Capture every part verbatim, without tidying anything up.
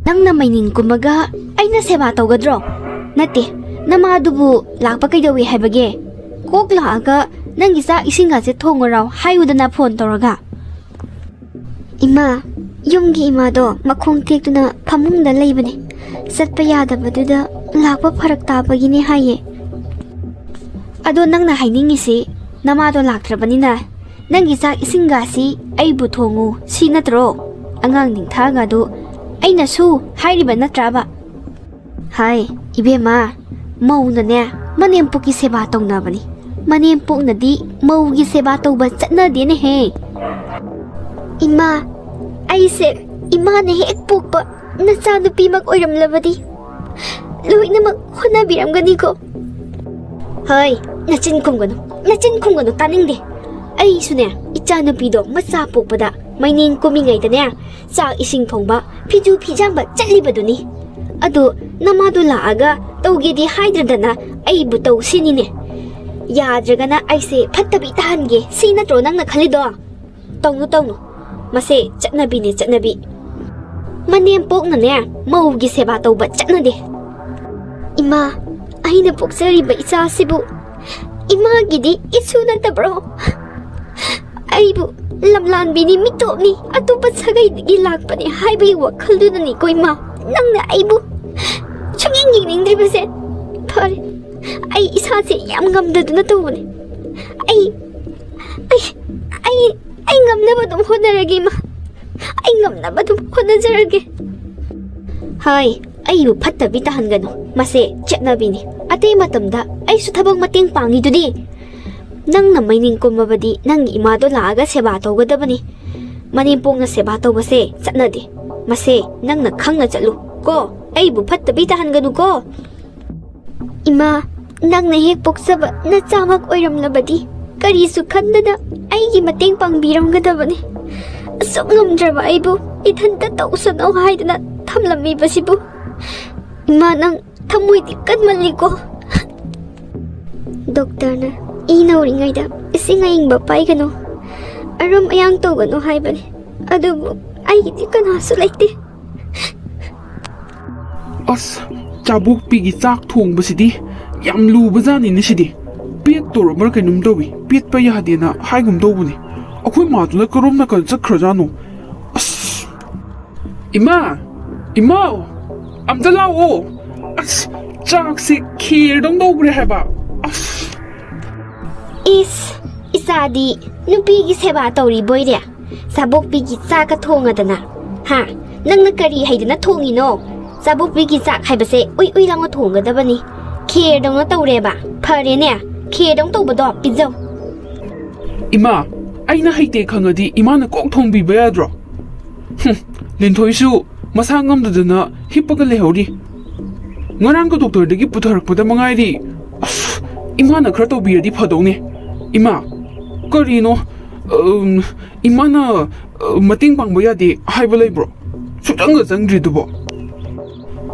ꯅꯪꯅ ꯃꯩꯅꯤꯡ ꯀꯨꯝꯃꯒ ꯑꯩꯅ ꯁꯦꯕꯥ ꯇꯧꯒꯗ꯭ꯔꯣ? ꯅꯠꯇꯦ, ꯅꯃꯥꯗꯨꯕꯨ ꯂꯥꯛꯄ ꯀꯩꯗꯧꯏ ꯍꯥꯏꯕꯒꯦ? ꯀꯣꯛ ꯂꯥꯛꯑꯒ ꯅꯪꯒꯤ ꯆꯥꯛ ꯏꯁꯤꯡꯒꯁꯦ ꯊꯣꯡꯉꯨꯔꯥꯎ ꯍꯥꯏꯌꯨꯗꯅ ꯐꯣꯟ ꯇꯧꯔꯒ꯫ ꯏꯃꯥ, ꯌꯨꯝꯒꯤ ꯏꯃꯥꯗꯣ ꯃꯈꯣꯡ ꯇꯦꯛꯇꯨꯅ ꯐꯃꯨꯡꯗ ꯂꯩꯕꯅꯦ꯫ ꯆꯠꯄ ꯌꯥꯗꯕꯗꯨꯗ ꯂꯥꯛꯄ ꯐꯔꯛ ꯇꯥꯕꯒꯤꯅꯦ ꯍꯥꯏꯌꯦ꯫ ꯑꯗꯣ ꯅꯪꯅ ꯍꯥꯏꯅꯤꯡꯉꯤꯁꯤ ꯅꯃꯥꯗꯣ ꯂꯥꯛꯇ꯭ꯔꯕꯅꯤꯅ ꯅꯪꯒꯤ ꯆꯥꯛ ꯏꯁꯤꯡꯒꯁꯤ ꯑꯩꯕꯨ ꯊꯣꯡꯉꯨ ꯁꯤ ꯅꯠꯇ꯭ꯔꯣ? ꯑꯉꯥꯡ ꯅꯤꯡꯊꯥꯒꯗꯨ ꯑꯩꯅꯁꯨ ꯍꯥꯏꯔꯤꯕ ꯅꯠꯇ꯭ꯔꯕ? ꯍꯥꯏ, ꯏꯕꯦꯝꯃ, ꯃꯧꯅꯅꯦ ꯃꯅꯦꯝꯄꯣꯛꯀꯤ ꯁꯦꯕꯥ ꯇꯧꯅꯕꯅꯤ꯫ ꯃꯅꯦꯝꯄꯣꯛꯅꯗꯤ ꯃꯧꯒꯤ ꯁꯦꯕꯥ ꯇꯧꯕ ꯆꯠꯅꯗꯦꯅꯦꯍꯦ꯫ ꯏꯃꯥ, ꯑꯩꯁꯦ ꯏꯃꯥꯅ ꯍꯦꯛ ꯄꯣꯛꯄ ꯅꯆꯥꯅꯨꯄꯤꯃꯛ ꯑꯣꯏꯔꯝꯂꯕꯗꯤ ꯂꯣꯏꯅꯃꯛ ꯍꯣꯠꯅꯕꯤꯔꯝꯒꯅꯤꯀꯣ꯫ ꯍꯣꯏ, ꯅꯆꯤꯟ ꯈꯨꯝꯒꯅꯨ, ꯅꯆꯤꯟ ꯈꯨꯝꯒꯅꯨ, ꯇꯥꯅꯤꯡꯗꯦ꯫ ꯑꯩꯁꯨꯅꯦ, ꯏꯆꯥꯅꯨꯄꯤꯗꯣ ꯃꯆꯥ ꯄꯣꯛꯄꯗ ꯃꯩꯅꯦꯡ ꯀꯨꯝꯃꯤꯉꯩꯗꯅꯦ, ꯆꯥꯛ ꯏꯁꯤꯡ ꯊꯣꯡꯕ, ꯐꯤꯖꯨ ꯐꯤꯖꯥꯝꯕ ꯆꯠꯂꯤꯕꯗꯨꯅꯤ꯫ ꯑꯗꯨ ꯅꯃꯥꯗꯣ ꯂꯥꯛꯑꯒ ꯇꯧꯒꯦꯗꯤ ꯍꯥꯏꯗ꯭ꯔꯗꯅ ꯑꯩꯕꯨ ꯇꯧꯁꯤꯅꯤꯅꯦ꯫ ꯌꯥꯗ꯭ꯔꯒꯅ ꯑꯩꯁꯦ ꯐꯠꯇꯕꯤ ꯇꯥꯍꯟꯒꯦ, ꯁꯤ ꯅꯠꯇ꯭ꯔꯣ ꯅꯪꯅ ꯈꯜꯂꯤꯗꯣ? ꯇꯧꯅꯨ, ꯇꯧꯅꯨ꯫ ꯃꯁꯦ ꯆꯠꯅꯕꯤꯅꯦ, ꯆꯠꯅꯕꯤ꯫ ꯃꯅꯦꯝꯄꯣꯛꯅꯅꯦ ꯃꯧꯒꯤ ꯁꯦꯕꯥ ꯇꯧꯕ ꯆꯠꯅꯗꯦ꯫ ꯏꯃꯥ, ꯑꯩꯅ ꯄꯣꯛꯆꯔꯤꯕ ꯏꯆꯥꯁꯤꯕꯨ ꯏꯃꯥꯒꯤꯗꯤ ꯏꯁꯨ ꯅꯠꯇꯕ꯭ꯔꯣ? ꯑꯩꯕꯨ ꯂꯝꯂꯥꯟꯕꯤꯅꯤ, ꯃꯤꯇꯣꯞꯅꯤ, ꯑꯇꯣꯞꯄ ꯁꯥꯒꯩꯗꯒꯤ ꯂꯥꯛꯄꯅꯤ ꯍꯥꯏꯕꯒꯤ ꯋꯥꯈꯜꯗꯨꯅꯅꯤꯀꯣ ꯏꯃꯥ, ꯅꯪꯅ ꯑꯩꯕꯨ ꯁꯨꯡꯌꯦꯡ ꯌꯦꯡꯅꯤꯡꯗ꯭ꯔꯤꯕꯁꯦ꯫ ꯐꯔꯦ, ꯑꯩ ꯏꯁꯥꯁꯦ ꯌꯥꯝ ꯉꯝꯗꯗꯨꯅ ꯇꯧꯕꯅꯤ꯫ ꯑꯩ, ꯑꯩ, ꯑꯩ, ꯑꯩ ꯉꯝꯅꯕ ꯑꯗꯨꯝ ꯍꯣꯠꯅꯔꯒꯦ ꯏꯃꯥ꯫ ꯑꯩ ꯉꯝꯅꯕ ꯑꯗꯨꯝ ꯍꯣꯠꯅꯖꯔꯒꯦ꯫ ꯍꯥꯏ, ꯑꯩꯕꯨ ꯐꯠꯇꯕꯤ ꯇꯥꯍꯟꯒꯅꯨ꯫ ꯃꯁꯦ ꯆꯠꯅꯕꯤꯅꯤ꯫ ꯑꯇꯩ ꯃꯇꯝꯗ ꯑꯩꯁꯨ ꯊꯕꯛ ꯃꯇꯦꯡ ꯄꯥꯡꯉꯤꯗꯨꯗꯤ꯫ ꯅꯪꯅ ꯃꯩꯅꯤꯡ ꯀꯨꯝꯃꯕꯗꯤ ꯅꯪꯒꯤ ꯏꯃꯥꯗꯣ ꯂꯥꯛꯑꯒ ꯁꯦꯕꯥ ꯇꯧꯒꯗꯕꯅꯤ꯫ ꯃꯅꯦꯝꯄꯣꯛꯅ ꯁꯦꯕꯥ ꯇꯧꯕꯁꯦ ꯆꯠꯅꯗꯦ꯫ ꯃꯁꯦ ꯅꯪꯅ ꯈꯪꯅ ꯆꯠꯂꯨ ꯀꯣ꯫ ꯑꯩꯕꯨ ꯐꯠꯇꯕꯤ ꯇꯥꯍꯟꯒꯅꯨ ꯀꯣ꯫ ꯏꯃꯥ, ꯅꯪꯅ ꯍꯦꯛ ꯄꯣꯛꯆꯕ ꯅꯆꯥꯃꯛ ꯑꯣꯏꯔꯝꯂꯕꯗꯤ ꯀꯔꯤꯁꯨ ꯈꯟꯗꯅ ꯑꯩꯒꯤ ꯃꯇꯦꯡ ꯄꯥꯡꯕꯤꯔꯝꯒꯗꯕꯅꯤ꯫ ꯑꯁꯨꯛ ꯉꯝꯗ꯭ꯔꯕ ꯑꯩꯕꯨ ꯏꯊꯟꯇ ꯇꯧꯁꯅꯨ ꯍꯥꯏꯗꯅ ꯊꯝꯂꯝꯃꯤꯕꯁꯤꯕꯨ꯫ ꯏꯃꯥ, ꯅꯪ ꯊꯃꯣꯏꯗꯤ ꯀꯟꯃꯜꯂꯤꯀꯣ꯫ ꯗꯣꯛꯇꯔꯅ ꯏ ꯅꯧꯔꯤꯉꯩꯗ ꯏꯁꯤꯡ ꯑꯏꯪꯕ ꯄꯥꯏꯒꯅꯨ, ꯑꯔꯨꯝ ꯑꯌꯥꯡ ꯇꯧꯒꯅꯨ ꯍꯥꯏꯕꯅꯤ꯫ ꯑꯗꯨꯕꯨ ꯑꯩꯒꯤꯗꯤ ꯀꯅꯥꯁꯨ ꯂꯩꯇꯦ꯫ ꯆꯥꯕꯣꯛꯄꯤꯒꯤ ꯆꯥꯛ ꯊꯣꯡꯕꯁꯤꯗꯤ ꯌꯥꯝ ꯂꯨꯕꯖꯥꯠꯅꯤꯅꯦ ꯁꯤꯗꯤ꯫ ꯄꯦꯠꯇꯧꯔꯕ꯭ꯔꯥ ꯀꯩꯅꯣꯝ ꯇꯧꯏ, ꯄꯦꯠꯄ ꯌꯥꯗꯦꯅ ꯍꯥꯏꯒꯨꯝ ꯇꯧꯕꯅꯤ꯫ ꯑꯩꯈꯣꯏ ꯃꯥꯗꯨꯅ ꯀꯔꯣꯝ ꯅꯥꯀꯟ ꯆꯠꯈ꯭ꯔꯖꯥꯠꯅꯣ? ꯑꯁ! ꯏꯃꯥ! ꯏꯃꯥ! ꯑꯝꯇ ꯂꯥꯛꯑꯣ! ꯑꯁ! ꯆꯥꯛꯁꯦ ꯈꯦꯔꯗꯧ ꯇꯧꯈ꯭ꯔꯦ ꯍꯥꯏꯕ꯫ ꯑꯁ! ꯏꯁ, ꯏꯆꯥꯗꯤ ꯅꯨꯄꯤꯒꯤ ꯁꯦꯕꯥ ꯇꯧꯔꯤꯕꯣꯏꯔꯦ꯫ ꯆꯥꯕꯣꯛꯄꯤꯒꯤ ꯆꯥꯛꯀ ꯊꯣꯡꯉꯗꯅ꯫ ꯍꯥ? ꯅꯪꯅ ꯀꯔꯤ ꯍꯩꯗꯅ ꯊꯣꯡꯉꯤꯅꯣ? ꯆꯥꯕꯣꯛꯄꯤꯒꯤ ꯆꯥꯛ ꯍꯥꯏꯕꯁꯦ ꯎꯏ ꯎꯏ ꯂꯥꯎꯅ ꯊꯣꯡꯒꯗꯕꯅꯤ꯫ ꯈꯦꯔꯗꯧꯅ ꯇꯧꯔꯦꯕ꯫ ꯐꯔꯦꯅꯦ, ꯈꯦꯔꯗꯧ ꯇꯧꯕꯗꯣ ꯄꯤꯖꯧ꯫ ꯏꯃꯥ, ꯑꯩꯅ ꯍꯩꯇꯦ ꯈꯪꯉꯗꯤ ꯏꯃꯥꯅ ꯀꯣꯛ ꯊꯣꯡꯕꯤꯕ ꯌꯥꯗ꯭ꯔꯣ? ꯍꯨꯝ, ꯂꯤꯟꯊꯣꯏꯁꯨ ꯃꯁꯥ ꯉꯝꯗꯗꯅ ꯍꯤꯞꯄꯒ ꯂꯩꯍꯧꯔꯤ꯫ ꯉꯔꯥꯡꯒ ꯗꯣꯛꯇꯔꯗꯒꯤ ꯄꯨꯊꯔꯛꯄꯗ ꯃꯉꯥꯏꯔꯤ꯫ ꯑꯁ, ꯏꯃꯥꯅ ꯈꯔ ꯇꯧꯕꯤꯔꯗꯤ ꯐꯗꯧꯅꯦ꯫ ꯏꯃꯥ, ꯀꯔꯤꯅꯣ? ꯎꯝ, ꯏꯃꯥꯅ, ꯑ, ꯃꯇꯦꯡ ꯄꯥꯡꯕ ꯌꯥꯗꯦ ꯍꯥꯏꯕ ꯂꯩꯕ꯭ꯔꯣ? ꯁꯨꯛꯆꯪꯒ ꯆꯪꯗ꯭ꯔꯤꯗꯨꯕꯣ?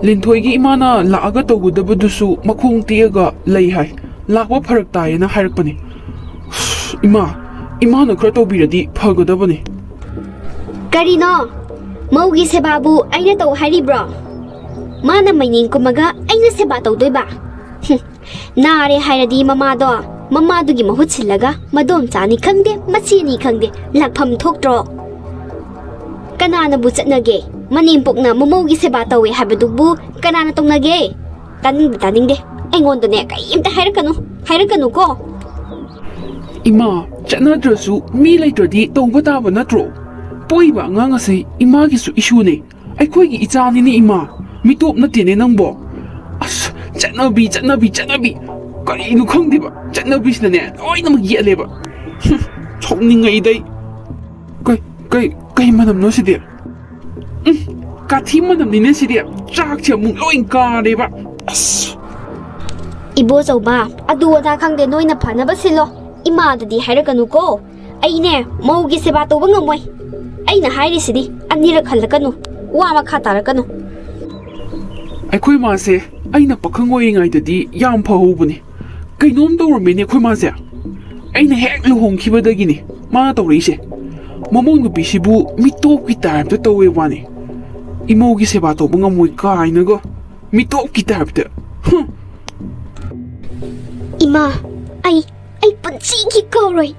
ꯂꯤꯟꯊꯣꯏꯒꯤ ꯏꯃꯥꯅ ꯂꯥꯛꯑꯒ ꯇꯧꯒꯗꯕꯗꯨꯁꯨ ꯃꯈꯣꯡ ꯇꯦꯛꯑꯒ ꯂꯩ ꯍꯥꯏ꯫ ꯂꯥꯛꯄ ꯐꯔꯛ ꯇꯥꯏꯌꯦꯅ ꯍꯥꯏꯔꯛꯄꯅꯦ꯫ ꯏꯃꯥ, ꯏꯃꯥꯅ ꯈꯔ ꯇꯧꯕꯤꯔꯗꯤ ꯐꯒꯗꯕꯅꯦ꯫ ꯀꯔꯤꯅꯣ? ꯃꯧꯒꯤ ꯁꯦꯕꯥꯕꯨ ꯑꯩꯅ ꯇꯧ ꯍꯥꯏꯔꯤꯕ꯭ꯔꯣ? ꯃꯥꯅ ꯃꯩꯅꯤꯡ ꯀꯨꯝꯃꯒ ꯑꯩꯅ ꯁꯦꯕꯥ ꯇꯧꯗꯣꯏꯕ? ꯍꯨꯝ, ꯅꯥꯔꯦ ꯍꯥꯏꯔꯗꯤ ꯃꯃꯥꯗꯣ, ꯃꯃꯥꯗꯨꯒꯤ ꯃꯍꯨꯠ ꯁꯤꯜꯂꯒ ꯃꯗꯣꯝꯆꯥꯅꯤ ꯈꯪꯗꯦ, ꯃꯆꯦꯅꯤ ꯈꯪꯗꯦ, ꯂꯥꯛꯐꯝ ꯊꯣꯛꯇ꯭ꯔꯣ? ꯀꯅꯥꯅꯕꯨ ꯆꯠꯅꯒꯦ? ꯃꯅꯦꯝꯄꯣꯛꯅ ꯃꯃꯧꯒꯤ ꯁꯦꯕꯥ ꯇꯧꯋꯦ ꯍꯥꯏꯕꯗꯨꯕꯨ ꯀꯅꯥꯅ ꯇꯧꯅꯒꯦ? ꯇꯥꯅꯤꯡꯗꯦ, ꯇꯥꯅꯤꯡꯗꯦ꯫ ꯑꯩꯉꯣꯟꯗꯅꯦ ꯀꯔꯤꯝꯇ ꯍꯥꯏꯔꯛꯀꯅꯨ, ꯍꯥꯏꯔꯛꯀꯅꯨꯀꯣ꯫ ꯏꯃꯥ, ꯆꯠꯅꯗ꯭ꯔꯁꯨ ꯃꯤ ꯂꯩꯇ꯭ꯔꯗꯤ ꯇꯧꯕ ꯇꯥꯕ ꯅꯠꯇ꯭ꯔꯣ? ꯄꯣꯛꯏꯕ ꯑꯉꯥꯡ ꯑꯁꯤ ꯏꯃꯥꯒꯤꯁꯨ ꯏꯁꯨꯅꯦ꯫ ꯑꯩꯈꯣꯏꯒꯤ ꯏꯆꯥꯅꯤꯅꯦ ꯏꯃꯥ꯫ ꯃꯤꯇꯣꯞ ꯅꯠꯇꯦꯅꯦ ꯅꯪꯕꯣ꯫ ꯑꯁ, ꯆꯠꯅꯕꯤ, ꯆꯠꯅꯕꯤ, ꯆꯠꯅꯕꯤ꯫ ꯀꯔꯤꯅꯣ ꯈꯪꯗꯦꯕ꯫ ꯆꯠꯅꯕꯤꯁꯤꯅꯅꯦ ꯂꯣꯏꯅꯃꯛ ꯌꯦꯠꯂꯦꯕ꯫ ꯍꯨꯝ, ꯁꯥꯎꯅꯤꯡꯉꯛꯏꯗꯩ꯫ ꯀꯩ, ꯀꯩ, ꯀꯩ ꯃꯅꯝꯅꯣ ꯁꯤꯗꯤ? ꯎꯝ, ꯀꯥꯊꯤ ꯃꯅꯝꯅꯤꯅꯦ ꯁꯤꯗꯤ꯫ ꯆꯥꯛꯁꯦ ꯑꯃꯨꯛ ꯂꯣꯏ ꯀꯥꯔꯦꯕ꯫ ꯑꯁ! ꯏꯕꯣꯆꯧꯕ, ꯑꯗꯨ ꯑꯗꯥ ꯈꯪꯗꯦ, ꯅꯣꯏꯅ ꯐꯅꯕ ꯁꯤꯜꯂꯣ꯫ ꯏꯃꯥꯗꯗꯤ ꯍꯥꯏꯔꯛꯀꯅꯨꯀꯣ꯫ ꯑꯩꯅꯦ, ꯃꯧꯒꯤ ꯁꯦꯕꯥ ꯇꯧꯕ ꯉꯝꯃꯣꯏ꯫ ꯑꯩꯅ ꯍꯥꯏꯔꯤꯁꯤꯗꯤ ꯑꯅꯤꯔꯛ ꯍꯜꯂꯛꯀꯅꯨ꯫ ꯋꯥ ꯃꯈꯥ ꯇꯥꯔꯛꯀꯅꯨ꯫ ꯑꯩꯈꯣꯏ ꯃꯥꯁꯦ ꯑꯩꯅ ꯄꯥꯈꯪ ꯑꯣꯏꯔꯤꯉꯩꯗꯗꯤ ꯌꯥꯝ ꯐꯍꯧꯕꯅꯦ꯫ ꯀꯩꯅꯣꯝ ꯇꯧꯔꯝꯃꯦꯅꯦ ꯑꯩꯈꯣꯏ ꯃꯥꯁꯦ꯫ ꯑꯩꯅ ꯍꯦꯛ ꯂꯨꯍꯣꯡꯈꯤꯕꯗꯒꯤꯅꯦ ꯃꯥꯅ ꯇꯧꯔꯛꯏꯁꯦ꯫ ꯃꯃꯧ ꯅꯨꯄꯤꯁꯤꯕꯨ ꯃꯤꯇꯣꯞꯀꯤ ꯇꯥꯏꯞꯇ ꯇꯧꯋꯦ ꯋꯥꯅꯤ꯫ ꯏꯃꯧꯒꯤ ꯁꯦꯕꯥ ꯇꯧꯕ ꯉꯝꯃꯣꯏ ꯀꯥꯏꯅꯒ꯫ ꯃꯤꯇꯣꯞꯀꯤ ꯇꯥꯏꯞꯇ꯫ ꯍꯨꯝ꯫ ꯏꯃꯥ, ꯑꯩ, ꯑꯩ ꯄꯨꯟꯁꯤꯒꯤ ꯀꯥꯎꯔꯣꯏ꯫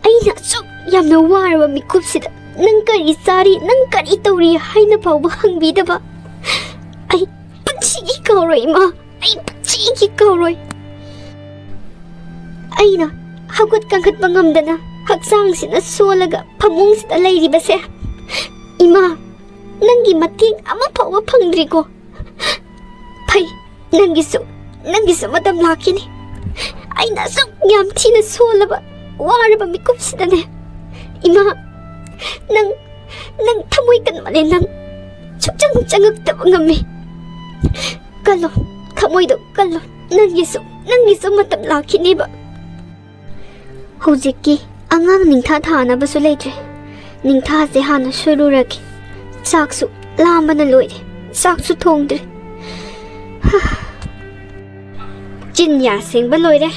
ꯑꯩꯅ ꯑꯁꯨꯛ ꯌꯥꯝꯅ ꯋꯥꯔꯕ ꯃꯤꯀꯨꯞꯁꯤꯗ ꯅꯪ ꯀꯔꯤ ꯆꯥꯔꯤ, ꯅꯪ ꯀꯔꯤ ꯇꯧꯔꯤ ꯍꯥꯏꯅ ꯐꯥꯎꯕ ꯍꯪꯕꯤꯗꯕ꯫ ꯑꯩ ꯄꯨꯟꯁꯤꯒꯤ ꯀꯥꯎꯔꯣꯏ, ꯏꯃꯥ꯫ ꯑꯩ ꯄꯨꯟꯁꯤꯒꯤ ꯀꯥꯎꯔꯣꯏ꯫ ꯑꯩꯅ ꯍꯧꯒꯠ ꯀꯥꯡꯈꯠꯄ ꯉꯝꯗꯅ ꯍꯛꯆꯥꯡꯁꯤꯅ ꯁꯣꯜꯂꯒ ꯐꯃꯨꯡꯁꯤꯗ ꯂꯩꯔꯤꯕꯁꯦ, ꯏꯃꯥ, ꯅꯪꯒꯤ ꯃꯇꯦꯡ ꯑꯃ ꯐꯥꯎꯕ ꯐꯪꯗ꯭ꯔꯤꯀꯣ꯫ ꯐꯩ, ꯅꯪꯒꯤꯁꯨ, ꯅꯪꯒꯤꯁꯨ ꯃꯇꯝ ꯂꯥꯛꯈꯤꯅꯤ꯫ ꯑꯩꯅ ꯑꯁꯨꯛ ꯌꯥꯝ ꯊꯤꯅ ꯁꯣꯜꯂꯕ, ꯋꯥꯔꯕ ꯃꯤꯀꯨꯞꯁꯤꯗꯅꯦ, ꯏꯃꯥ, ꯅꯪ, ꯅꯪ ꯊꯃꯣꯏ ꯀꯟꯃꯜꯂꯦ꯫ ꯅꯪ ꯁꯨꯛꯆꯪ ꯆꯪꯉꯛꯇꯕ ꯉꯝꯃꯤ꯫ ꯀꯜꯂꯣ, ꯊꯃꯣꯏꯗꯣ ꯀꯜꯂꯣ꯫ ꯅꯪꯒꯤꯁꯨ, ꯅꯪꯒꯤꯁꯨ ꯃꯇꯝ ꯂꯥꯛꯈꯤꯅꯦꯕ꯫ ꯍꯧꯖꯤꯛꯀꯤ ꯑꯉꯥꯡ ꯅꯤꯡꯊꯥ ꯊꯥꯅꯕꯁꯨ ꯂꯩꯇ꯭ꯔꯦ꯫ ꯅꯤꯡꯊꯥꯁꯦ ꯍꯥꯟꯅ ꯁꯨꯔꯨꯔꯒꯦ꯫ ꯆꯥꯛꯁꯨ ꯂꯥꯝꯕꯅ ꯂꯣꯏꯔꯦ꯫ ꯆꯥꯛꯁꯨ ꯊꯣꯡꯗ꯭ꯔꯤ꯫ ꯍꯥ꯫ ꯆꯤꯟ ꯌꯥ ꯁꯦꯡꯕ ꯂꯣꯏꯔꯦ꯫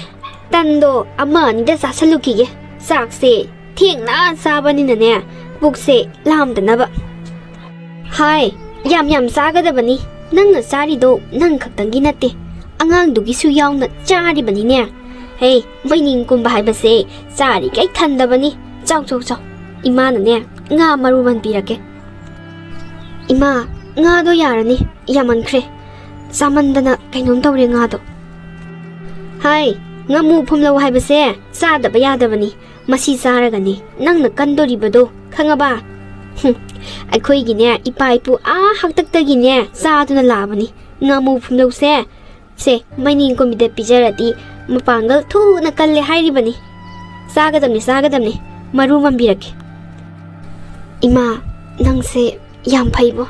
ꯇꯟꯗꯣ ꯑꯃ ꯑꯅꯤꯗ ꯆꯥꯁꯜꯂꯨꯈꯤꯒꯦ꯫ ꯆꯥꯛꯁꯦ ꯊꯦꯡꯅ ꯆꯥꯕꯅꯤꯅꯅꯦ, ꯄꯨꯛꯁꯦ ꯂꯥꯝꯗꯅꯕ꯫ ꯍꯥꯏ, ꯌꯥꯝ ꯌꯥꯝ ꯆꯥꯒꯗꯕꯅꯤ꯫ ꯅꯪꯅ ꯆꯥꯔꯤꯗꯣ ꯅꯪ ꯈꯛꯇꯪꯒꯤ ꯅꯠꯇꯦ, ꯑꯉꯥꯡꯗꯨꯒꯤꯁꯨ ꯌꯥꯎꯅ ꯆꯥꯔꯤꯕꯅꯤꯅꯦ꯫ ꯍꯦ, ꯃꯩꯅꯤꯡ ꯀꯨꯝꯕ ꯍꯥꯏꯕꯁꯦ ꯆꯥꯔꯤꯈꯩ ꯊꯟꯗꯕꯅꯤ꯫ ꯆꯥꯎ, ꯆꯥꯎ, ꯆꯥꯎ꯫ ꯏꯃꯥꯅꯅꯦ, ꯉꯥ ꯃꯔꯨ ꯃꯟꯕꯤꯔꯛꯀꯦ꯫ ꯏꯃꯥ, ꯉꯥꯗꯣ ꯌꯥꯔꯅꯤ, ꯌꯥꯝꯃꯟꯈ꯭ꯔꯦ꯫ ꯆꯥꯃꯟꯗꯅ ꯀꯩꯅꯣꯝ ꯇꯧꯔꯦ ꯉꯥꯗꯣ꯫ ꯍꯥꯏ, ꯉꯥꯃꯨ ꯐꯨꯝꯂꯧ ꯍꯥꯏꯕꯁꯦ ꯆꯥꯗꯕ ꯌꯥꯗꯕꯅꯤ꯫ ꯃꯁꯤ ꯆꯥꯔꯒꯅꯤ ꯅꯪꯅ ꯀꯟꯗꯣꯔꯤꯕꯗꯣ, ꯈꯪꯉꯕ? ꯍꯨꯝ, ꯑꯩꯈꯣꯏꯒꯤꯅꯦ, ꯏꯄꯥ ꯏꯄꯨ ꯑꯥ ꯍꯥꯛꯇꯛꯇꯒꯤꯅꯦ ꯆꯥꯗꯨꯅ ꯂꯥꯛꯑꯕꯅꯤ ꯉꯥꯃꯨ ꯐꯨꯝꯂꯧꯁꯦ꯫ ꯁꯦ, ꯃꯩꯅꯤꯡ ꯀꯨꯝꯕꯤꯗ ꯄꯤꯖꯔꯗꯤ ꯃꯄꯥꯡꯒꯜ ꯊꯨꯅ ꯀꯜꯂꯦ ꯍꯥꯏꯔꯤꯕꯅꯤ꯫ ꯆꯥꯒꯗꯕꯅꯤ, ꯆꯥꯒꯗꯕꯅꯤ꯫ ꯃꯔꯨ ꯃꯟꯕꯤꯔꯛꯀꯦ꯫ ꯏꯃꯥ, ꯅꯪꯁꯦ ꯌꯥꯝ ꯐꯩꯕꯣ꯫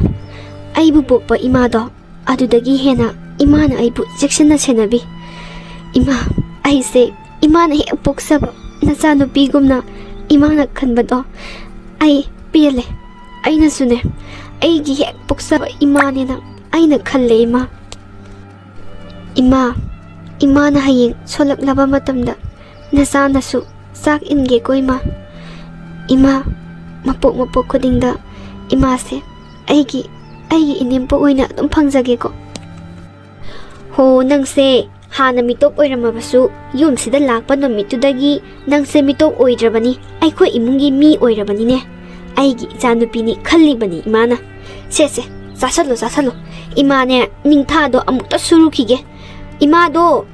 ꯑꯩꯕꯨ ꯄꯣꯛꯄ ꯏꯃꯥꯗꯣ, ꯑꯗꯨꯗꯒꯤ ꯍꯦꯟꯅ ꯏꯃꯥꯅ ꯑꯩꯕꯨ ꯆꯦꯛꯁꯤꯟꯅ ꯁꯦꯟꯅꯕꯤ꯫ ꯏꯃꯥ, ꯑꯩꯁꯦ ꯏꯃꯥꯅ ꯍꯦꯛ ꯄꯣꯛꯆꯕ ꯅꯆꯥꯅꯨꯄꯤꯒꯨꯝꯅ ꯏꯃꯥꯅ ꯈꯟꯕꯗꯣ ꯑꯩ ꯄꯦꯜꯂꯦ꯫ ꯑꯩꯅꯁꯨꯅꯦ, ꯑꯩꯒꯤ ꯍꯦꯛ ꯄꯣꯛꯆꯕ ꯏꯃꯥꯅꯦꯅ ꯑꯩꯅ ꯈꯜꯂꯦ, ꯏꯃꯥ꯫ ꯏꯃꯥ, ꯏꯃꯥꯅ ꯍꯌꯦꯡ ꯁꯣꯜꯂꯛꯂꯕ ꯃꯇꯝꯗ ꯅꯆꯥꯅꯁꯨ ꯆꯥꯛ ꯏꯟꯒꯦꯀꯣ, ꯏꯃꯥ꯫ ꯏꯃꯥ, ꯃꯄꯣꯛ ꯃꯄꯣꯛ ꯈꯨꯗꯤꯡꯗ ꯏꯃꯥꯁꯦ ꯑꯩꯒꯤ, ꯑꯩꯒꯤ ꯏꯅꯦꯝꯄꯣꯛ ꯑꯣꯏꯅ ꯑꯗꯨꯝ ꯐꯪꯖꯒꯦꯀꯣ꯫ ꯍꯣ, ꯅꯪꯁꯦ ꯍꯥꯟꯅ ꯃꯤꯇꯣꯞ ꯑꯣꯏꯔꯝꯃꯕꯁꯨ, ꯌꯨꯝꯁꯤꯗ ꯂꯥꯛꯄ ꯅꯨꯃꯤꯠꯇꯨꯗꯒꯤ ꯅꯪꯁꯦ ꯃꯤꯇꯣꯞ ꯑꯣꯏꯗ꯭ꯔꯕꯅꯤ, ꯑꯩꯈꯣꯏ ꯏꯃꯨꯡꯒꯤ ꯃꯤ ꯑꯣꯏꯔꯕꯅꯤꯅꯦ꯫ ꯑꯩꯒꯤ ꯏꯆꯥꯅꯨꯄꯤꯅꯤ ꯈꯜꯂꯤꯕꯅꯤ ꯏꯃꯥꯅ꯫ ꯁꯦ, ꯁꯦ, ꯆꯥꯁꯜꯂꯣ, ꯆꯥꯁꯜꯂꯣ꯫ ꯏꯃꯥꯅꯦ, ꯅꯤꯡꯊꯥꯗꯣ ꯑꯃꯨꯛꯇ ꯁꯨꯔꯨꯈꯤꯒꯦ꯫ ꯏꯃꯥꯗꯣ,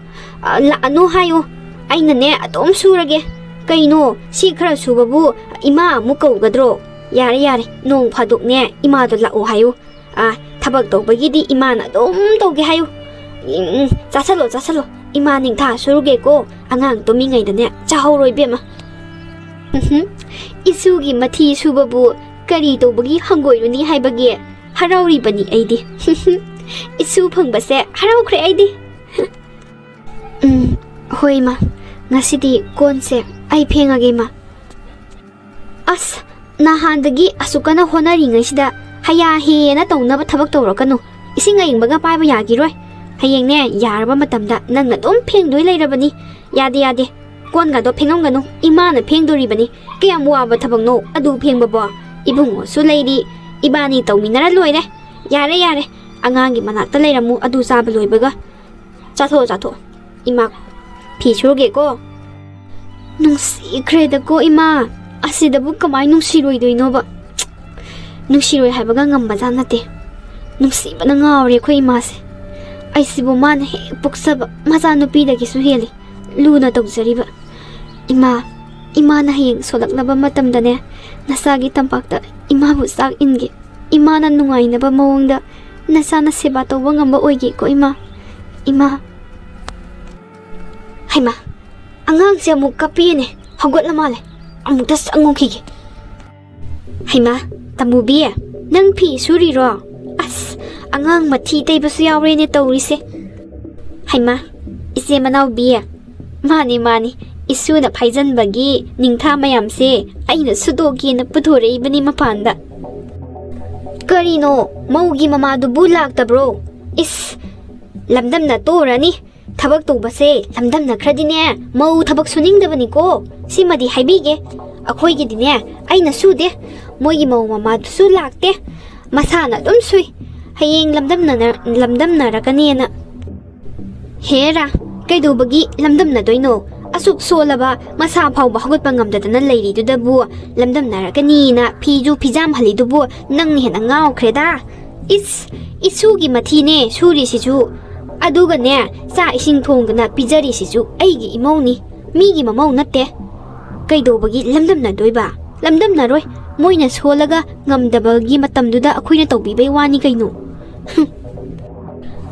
ꯑ, ꯂꯥꯛꯑꯅꯨ ꯍꯥꯏꯌꯨ꯫ ꯑꯩꯅꯅꯦ ꯑꯗꯨꯝ ꯁꯨꯔꯒꯦ꯫ ꯀꯩꯅꯣ, ꯁꯤ ꯈꯔ ꯁꯨꯕꯕꯨ ꯏꯃꯥ ꯑꯃꯨꯛ ꯀꯧꯒꯗ꯭ꯔꯣ? ꯌꯥꯔꯦ, ꯌꯥꯔꯦ, ꯅꯣꯡ ꯐꯥꯗꯣꯛꯅꯦ ꯏꯃꯥꯗꯣ ꯂꯥꯛꯑꯣ ꯍꯥꯏꯌꯨ꯫ ꯑ, ꯊꯕꯛ ꯇꯧꯕꯒꯤꯗꯤ ꯏꯃꯥꯅ ꯑꯗꯨꯝ ꯇꯧꯒꯦ ꯍꯥꯏꯌꯨ꯫ ꯎꯝ, ꯎꯝ, ꯆꯥꯁꯜꯂꯣ, ꯆꯥꯁꯜꯂꯣ꯫ ꯏꯃꯥ ꯅꯤꯡꯊꯥ ꯁꯨꯔꯨꯒꯦꯀꯣ꯫ ꯑꯉꯥꯡ ꯇꯨꯝꯃꯤꯉꯩꯗꯅꯦ ꯆꯥꯍꯧꯔꯣ ꯏꯕꯦꯝꯃ꯫ ꯎꯝꯍꯨꯝ꯫ ꯏꯁꯨꯒꯤ ꯃꯊꯤ ꯁꯨꯕꯕꯨ ꯀꯔꯤ ꯇꯧꯕꯒꯤ ꯍꯪꯒꯣꯏꯔꯨꯅꯤ ꯍꯥꯏꯕꯒꯤ? ꯍꯔꯥꯎꯔꯤꯕꯅꯤ ꯑꯩꯗꯤ꯫ ꯏꯁꯨ ꯐꯪꯕꯁꯦ ꯍꯔꯥꯎꯈ꯭ꯔꯦ ꯑꯩꯗꯤ꯫ ꯎꯝ, ꯍꯣꯏ ꯏꯃꯥ, ꯉꯁꯤꯗꯤ ꯀꯣꯟꯁꯦ ꯑꯩ ꯐꯦꯡꯉꯒꯦ ꯏꯃꯥ꯫ ꯑꯁ, ꯅꯍꯥꯟꯗꯒꯤ ꯑꯁꯨꯛ ꯀꯟꯅ ꯍꯣꯠꯅꯔꯤꯉꯩꯁꯤꯗ ꯍꯌꯥ ꯍꯦꯅ ꯇꯧꯅꯕ ꯊꯕꯛ ꯇꯧꯔꯛꯀꯅꯨ꯫ ꯏꯁꯤꯡ ꯑꯌꯤꯡꯕꯒ ꯄꯥꯏꯕ ꯌꯥꯈꯤꯔꯣꯏ꯫ ꯍꯌꯦꯡꯅꯦ, ꯌꯥꯔꯕ ꯃꯇꯝꯗ ꯅꯪꯅ ꯑꯗꯨꯝ ꯐꯦꯡꯗꯣꯏ ꯂꯩꯔꯕꯅꯤ꯫ ꯌꯥꯗꯦ, ꯌꯥꯗꯦ꯫ ꯀꯣꯟꯒꯗꯣ ꯐꯦꯡꯉꯝꯒꯅꯨ꯫ ꯏꯃꯥꯅ ꯐꯦꯡꯗꯣꯔꯤꯕꯅꯤ꯫ ꯀꯌꯥꯝ ꯋꯥꯕ ꯊꯕꯛꯅꯣ ꯑꯗꯨ ꯐꯦꯡꯕꯕꯣ? ꯏꯕꯨꯡꯉꯣꯁꯨ ꯂꯩꯔꯤ꯫ ꯏꯕꯥꯅꯤ ꯇꯧꯃꯤꯟꯅꯔ ꯂꯣꯏꯔꯦ꯫ ꯌꯥꯔꯦ, ꯌꯥꯔꯦ꯫ ꯑꯉꯥꯡꯒꯤ ꯃꯅꯥꯛꯇ ꯂꯩꯔꯝꯃꯨ ꯑꯗꯨ ꯆꯥꯕ ꯂꯣꯏꯕꯒ꯫ ꯆꯥꯊꯣꯛꯑꯣ, ꯆꯥꯊꯣꯛꯑꯣ꯫ ꯏꯃꯥ, ꯐꯤ ꯁꯨꯔꯒꯦꯀꯣ꯫ ꯅꯨꯡꯁꯤꯈ꯭ꯔꯦꯗꯀꯣ ꯏꯃꯥ꯫ ꯑꯁꯤꯗꯕꯨ ꯀꯃꯥꯏ ꯅꯨꯡꯁꯤꯔꯣꯏꯗꯣꯏꯅꯣꯕ? ꯅꯨꯡꯁꯤꯔꯣꯏ ꯍꯥꯏꯕꯒ ꯉꯝꯕꯖꯥꯠ ꯅꯠꯇꯦ꯫ ꯅꯨꯡꯁꯤꯕꯅ ꯉꯥꯎꯔꯦ ꯑꯩꯈꯣꯏ ꯏꯃꯥꯁꯦ꯫ ꯑꯩꯁꯤꯕꯨ ꯃꯥꯅ ꯍꯦꯛ ꯄꯣꯛꯆꯕ ꯃꯆꯥꯅꯨꯄꯤꯗꯒꯤꯁꯨ ꯍꯦꯜꯂꯤ ꯂꯨꯅ ꯇꯧꯖꯔꯤꯕ꯫ ꯏꯃꯥ, ꯏꯃꯥꯅ ꯍꯌꯦꯡ ꯁꯣꯜꯂꯛꯂꯕ ꯃꯇꯝꯗꯅꯦ, ꯅꯁꯥꯒꯤ ꯇꯝꯄꯥꯛꯇ ꯏꯃꯥꯕꯨ ꯆꯥꯛ ꯏꯟꯒꯦ꯫ ꯏꯃꯥꯅ ꯅꯨꯡꯉꯥꯏꯅꯕ ꯃꯑꯣꯡꯗ ꯅꯁꯥꯅ ꯁꯦꯕꯥ ꯇꯧꯕ ꯉꯝꯕ ꯑꯣꯏꯒꯦꯀꯣ ꯏꯃꯥ꯫ ꯏꯃꯥ꯫ ꯍꯩꯃꯥ, ꯑꯉꯥꯡꯁꯦ ꯑꯃꯨꯛ ꯀꯞꯄꯤꯅꯦ꯫ ꯍꯧꯒꯠꯂ ꯃꯥꯜꯂꯦ꯫ ꯑꯃꯨꯛꯇ ꯆꯪꯉꯨꯈꯤꯒꯦ꯫ ꯍꯩꯃꯥ, ꯇꯃꯨꯕꯤ, ꯅꯪ ꯐꯤ ꯁꯨꯔꯤꯔꯣ? ꯑꯁ, ꯑꯉꯥꯡ ꯃꯊꯤ ꯇꯩꯕꯁꯨ ꯌꯥꯎꯔꯦꯅꯦ ꯇꯧꯔꯤꯁꯦ꯫ ꯍꯩꯃꯥ, ꯏꯆꯦ ꯃꯅꯥꯎꯕꯤ꯫ ꯃꯥꯅꯤ, ꯃꯥꯅꯤ, ꯏꯁꯨꯅ ꯐꯥꯏꯖꯟꯕꯒꯤ ꯅꯤꯡꯊꯥ ꯃꯌꯥꯝꯁꯦ ꯑꯩꯅ ꯁꯨꯗꯣꯛꯀꯦꯅ ꯄꯨꯊꯣꯔꯛꯏꯕꯅꯤ ꯃꯄꯥꯟꯗ꯫ ꯀꯔꯤꯅꯣ, ꯃꯧꯒꯤ ꯃꯃꯥꯗꯨꯕꯨ ꯂꯥꯛꯇꯕ꯭ꯔꯣ? ꯏꯁ, ꯂꯝꯗꯝꯅ ꯇꯣꯔꯅꯤ꯫ ꯊꯕꯛ ꯇꯧꯕꯁꯦ ꯂꯝꯗꯝꯅ ꯈꯔꯗꯤꯅꯦ, ꯃꯧ ꯊꯕꯛ ꯁꯨꯅꯤꯡꯗꯕꯅꯤꯀꯣ꯫ ꯁꯤꯃꯗꯤ ꯍꯥꯏꯕꯤꯒꯦ꯫ ꯑꯩꯈꯣꯏꯒꯤꯗꯤꯅꯦ, ꯑꯩꯅ ꯁꯨꯗꯦ꯫ ꯃꯣꯏꯒꯤ ꯃꯧ ꯃꯃꯥꯗꯨꯁꯨ ꯂꯥꯛꯇꯦ꯫ ꯃꯁꯥꯅ ꯑꯗꯨꯝ ꯁꯨꯏ꯫ ꯍꯌꯦꯡ ꯂꯝꯗꯝꯅꯅ-, ꯂꯝꯗꯝꯅꯔꯛꯀꯅꯦꯅ꯫ ꯍꯦꯔꯥ, ꯀꯩꯗꯧꯕꯒꯤ ꯂꯝꯗꯝꯅꯗꯣꯏꯅꯣ? ꯑꯁꯨꯛ ꯁꯣꯜꯂꯕ, ꯃꯁꯥ ꯐꯥꯎꯕ ꯍꯧꯒꯠꯄ ꯉꯝꯗꯗꯅ ꯂꯩꯔꯤꯗꯨꯗꯕꯨ ꯂꯝꯗꯝꯅꯔꯛꯀꯅꯤꯅ ꯐꯤꯁꯨ ꯐꯤꯖꯥꯝꯍꯜꯂꯤꯗꯨꯕꯨ ꯅꯪꯅ ꯍꯦꯟꯅ ꯉꯥꯎꯈ꯭ꯔꯦꯗ꯫ ꯏꯁ, ꯏꯁꯨꯒꯤ ꯃꯊꯤꯅꯦ ꯁꯨꯔꯤꯁꯤꯁꯨ꯫ ꯑꯗꯨꯒꯅꯦ, ꯆꯥꯛ ꯏꯁꯤꯡ ꯊꯣꯡꯗꯅ ꯄꯤꯖꯔꯤꯁꯤꯁꯨ ꯑꯩꯒꯤ ꯏꯃꯧꯅꯤ, ꯃꯤꯒꯤ ꯃꯃꯧ ꯅꯠꯇꯦ꯫ ꯀꯩꯗꯧꯕꯒꯤ ꯂꯝꯗꯝꯅꯗꯣꯏꯕ? ꯂꯝꯗꯝꯅꯔꯣꯏ꯫ ꯃꯣꯏꯅ ꯁꯣꯜꯂꯒ ꯉꯝꯗꯕꯒꯤ ꯃꯇꯝꯗꯨꯗ ꯑꯩꯈꯣꯏꯅ ꯇꯧꯕꯤꯕꯩ ꯋꯥꯅꯤ ꯀꯩꯅꯣ꯫ ꯍꯨꯝ꯫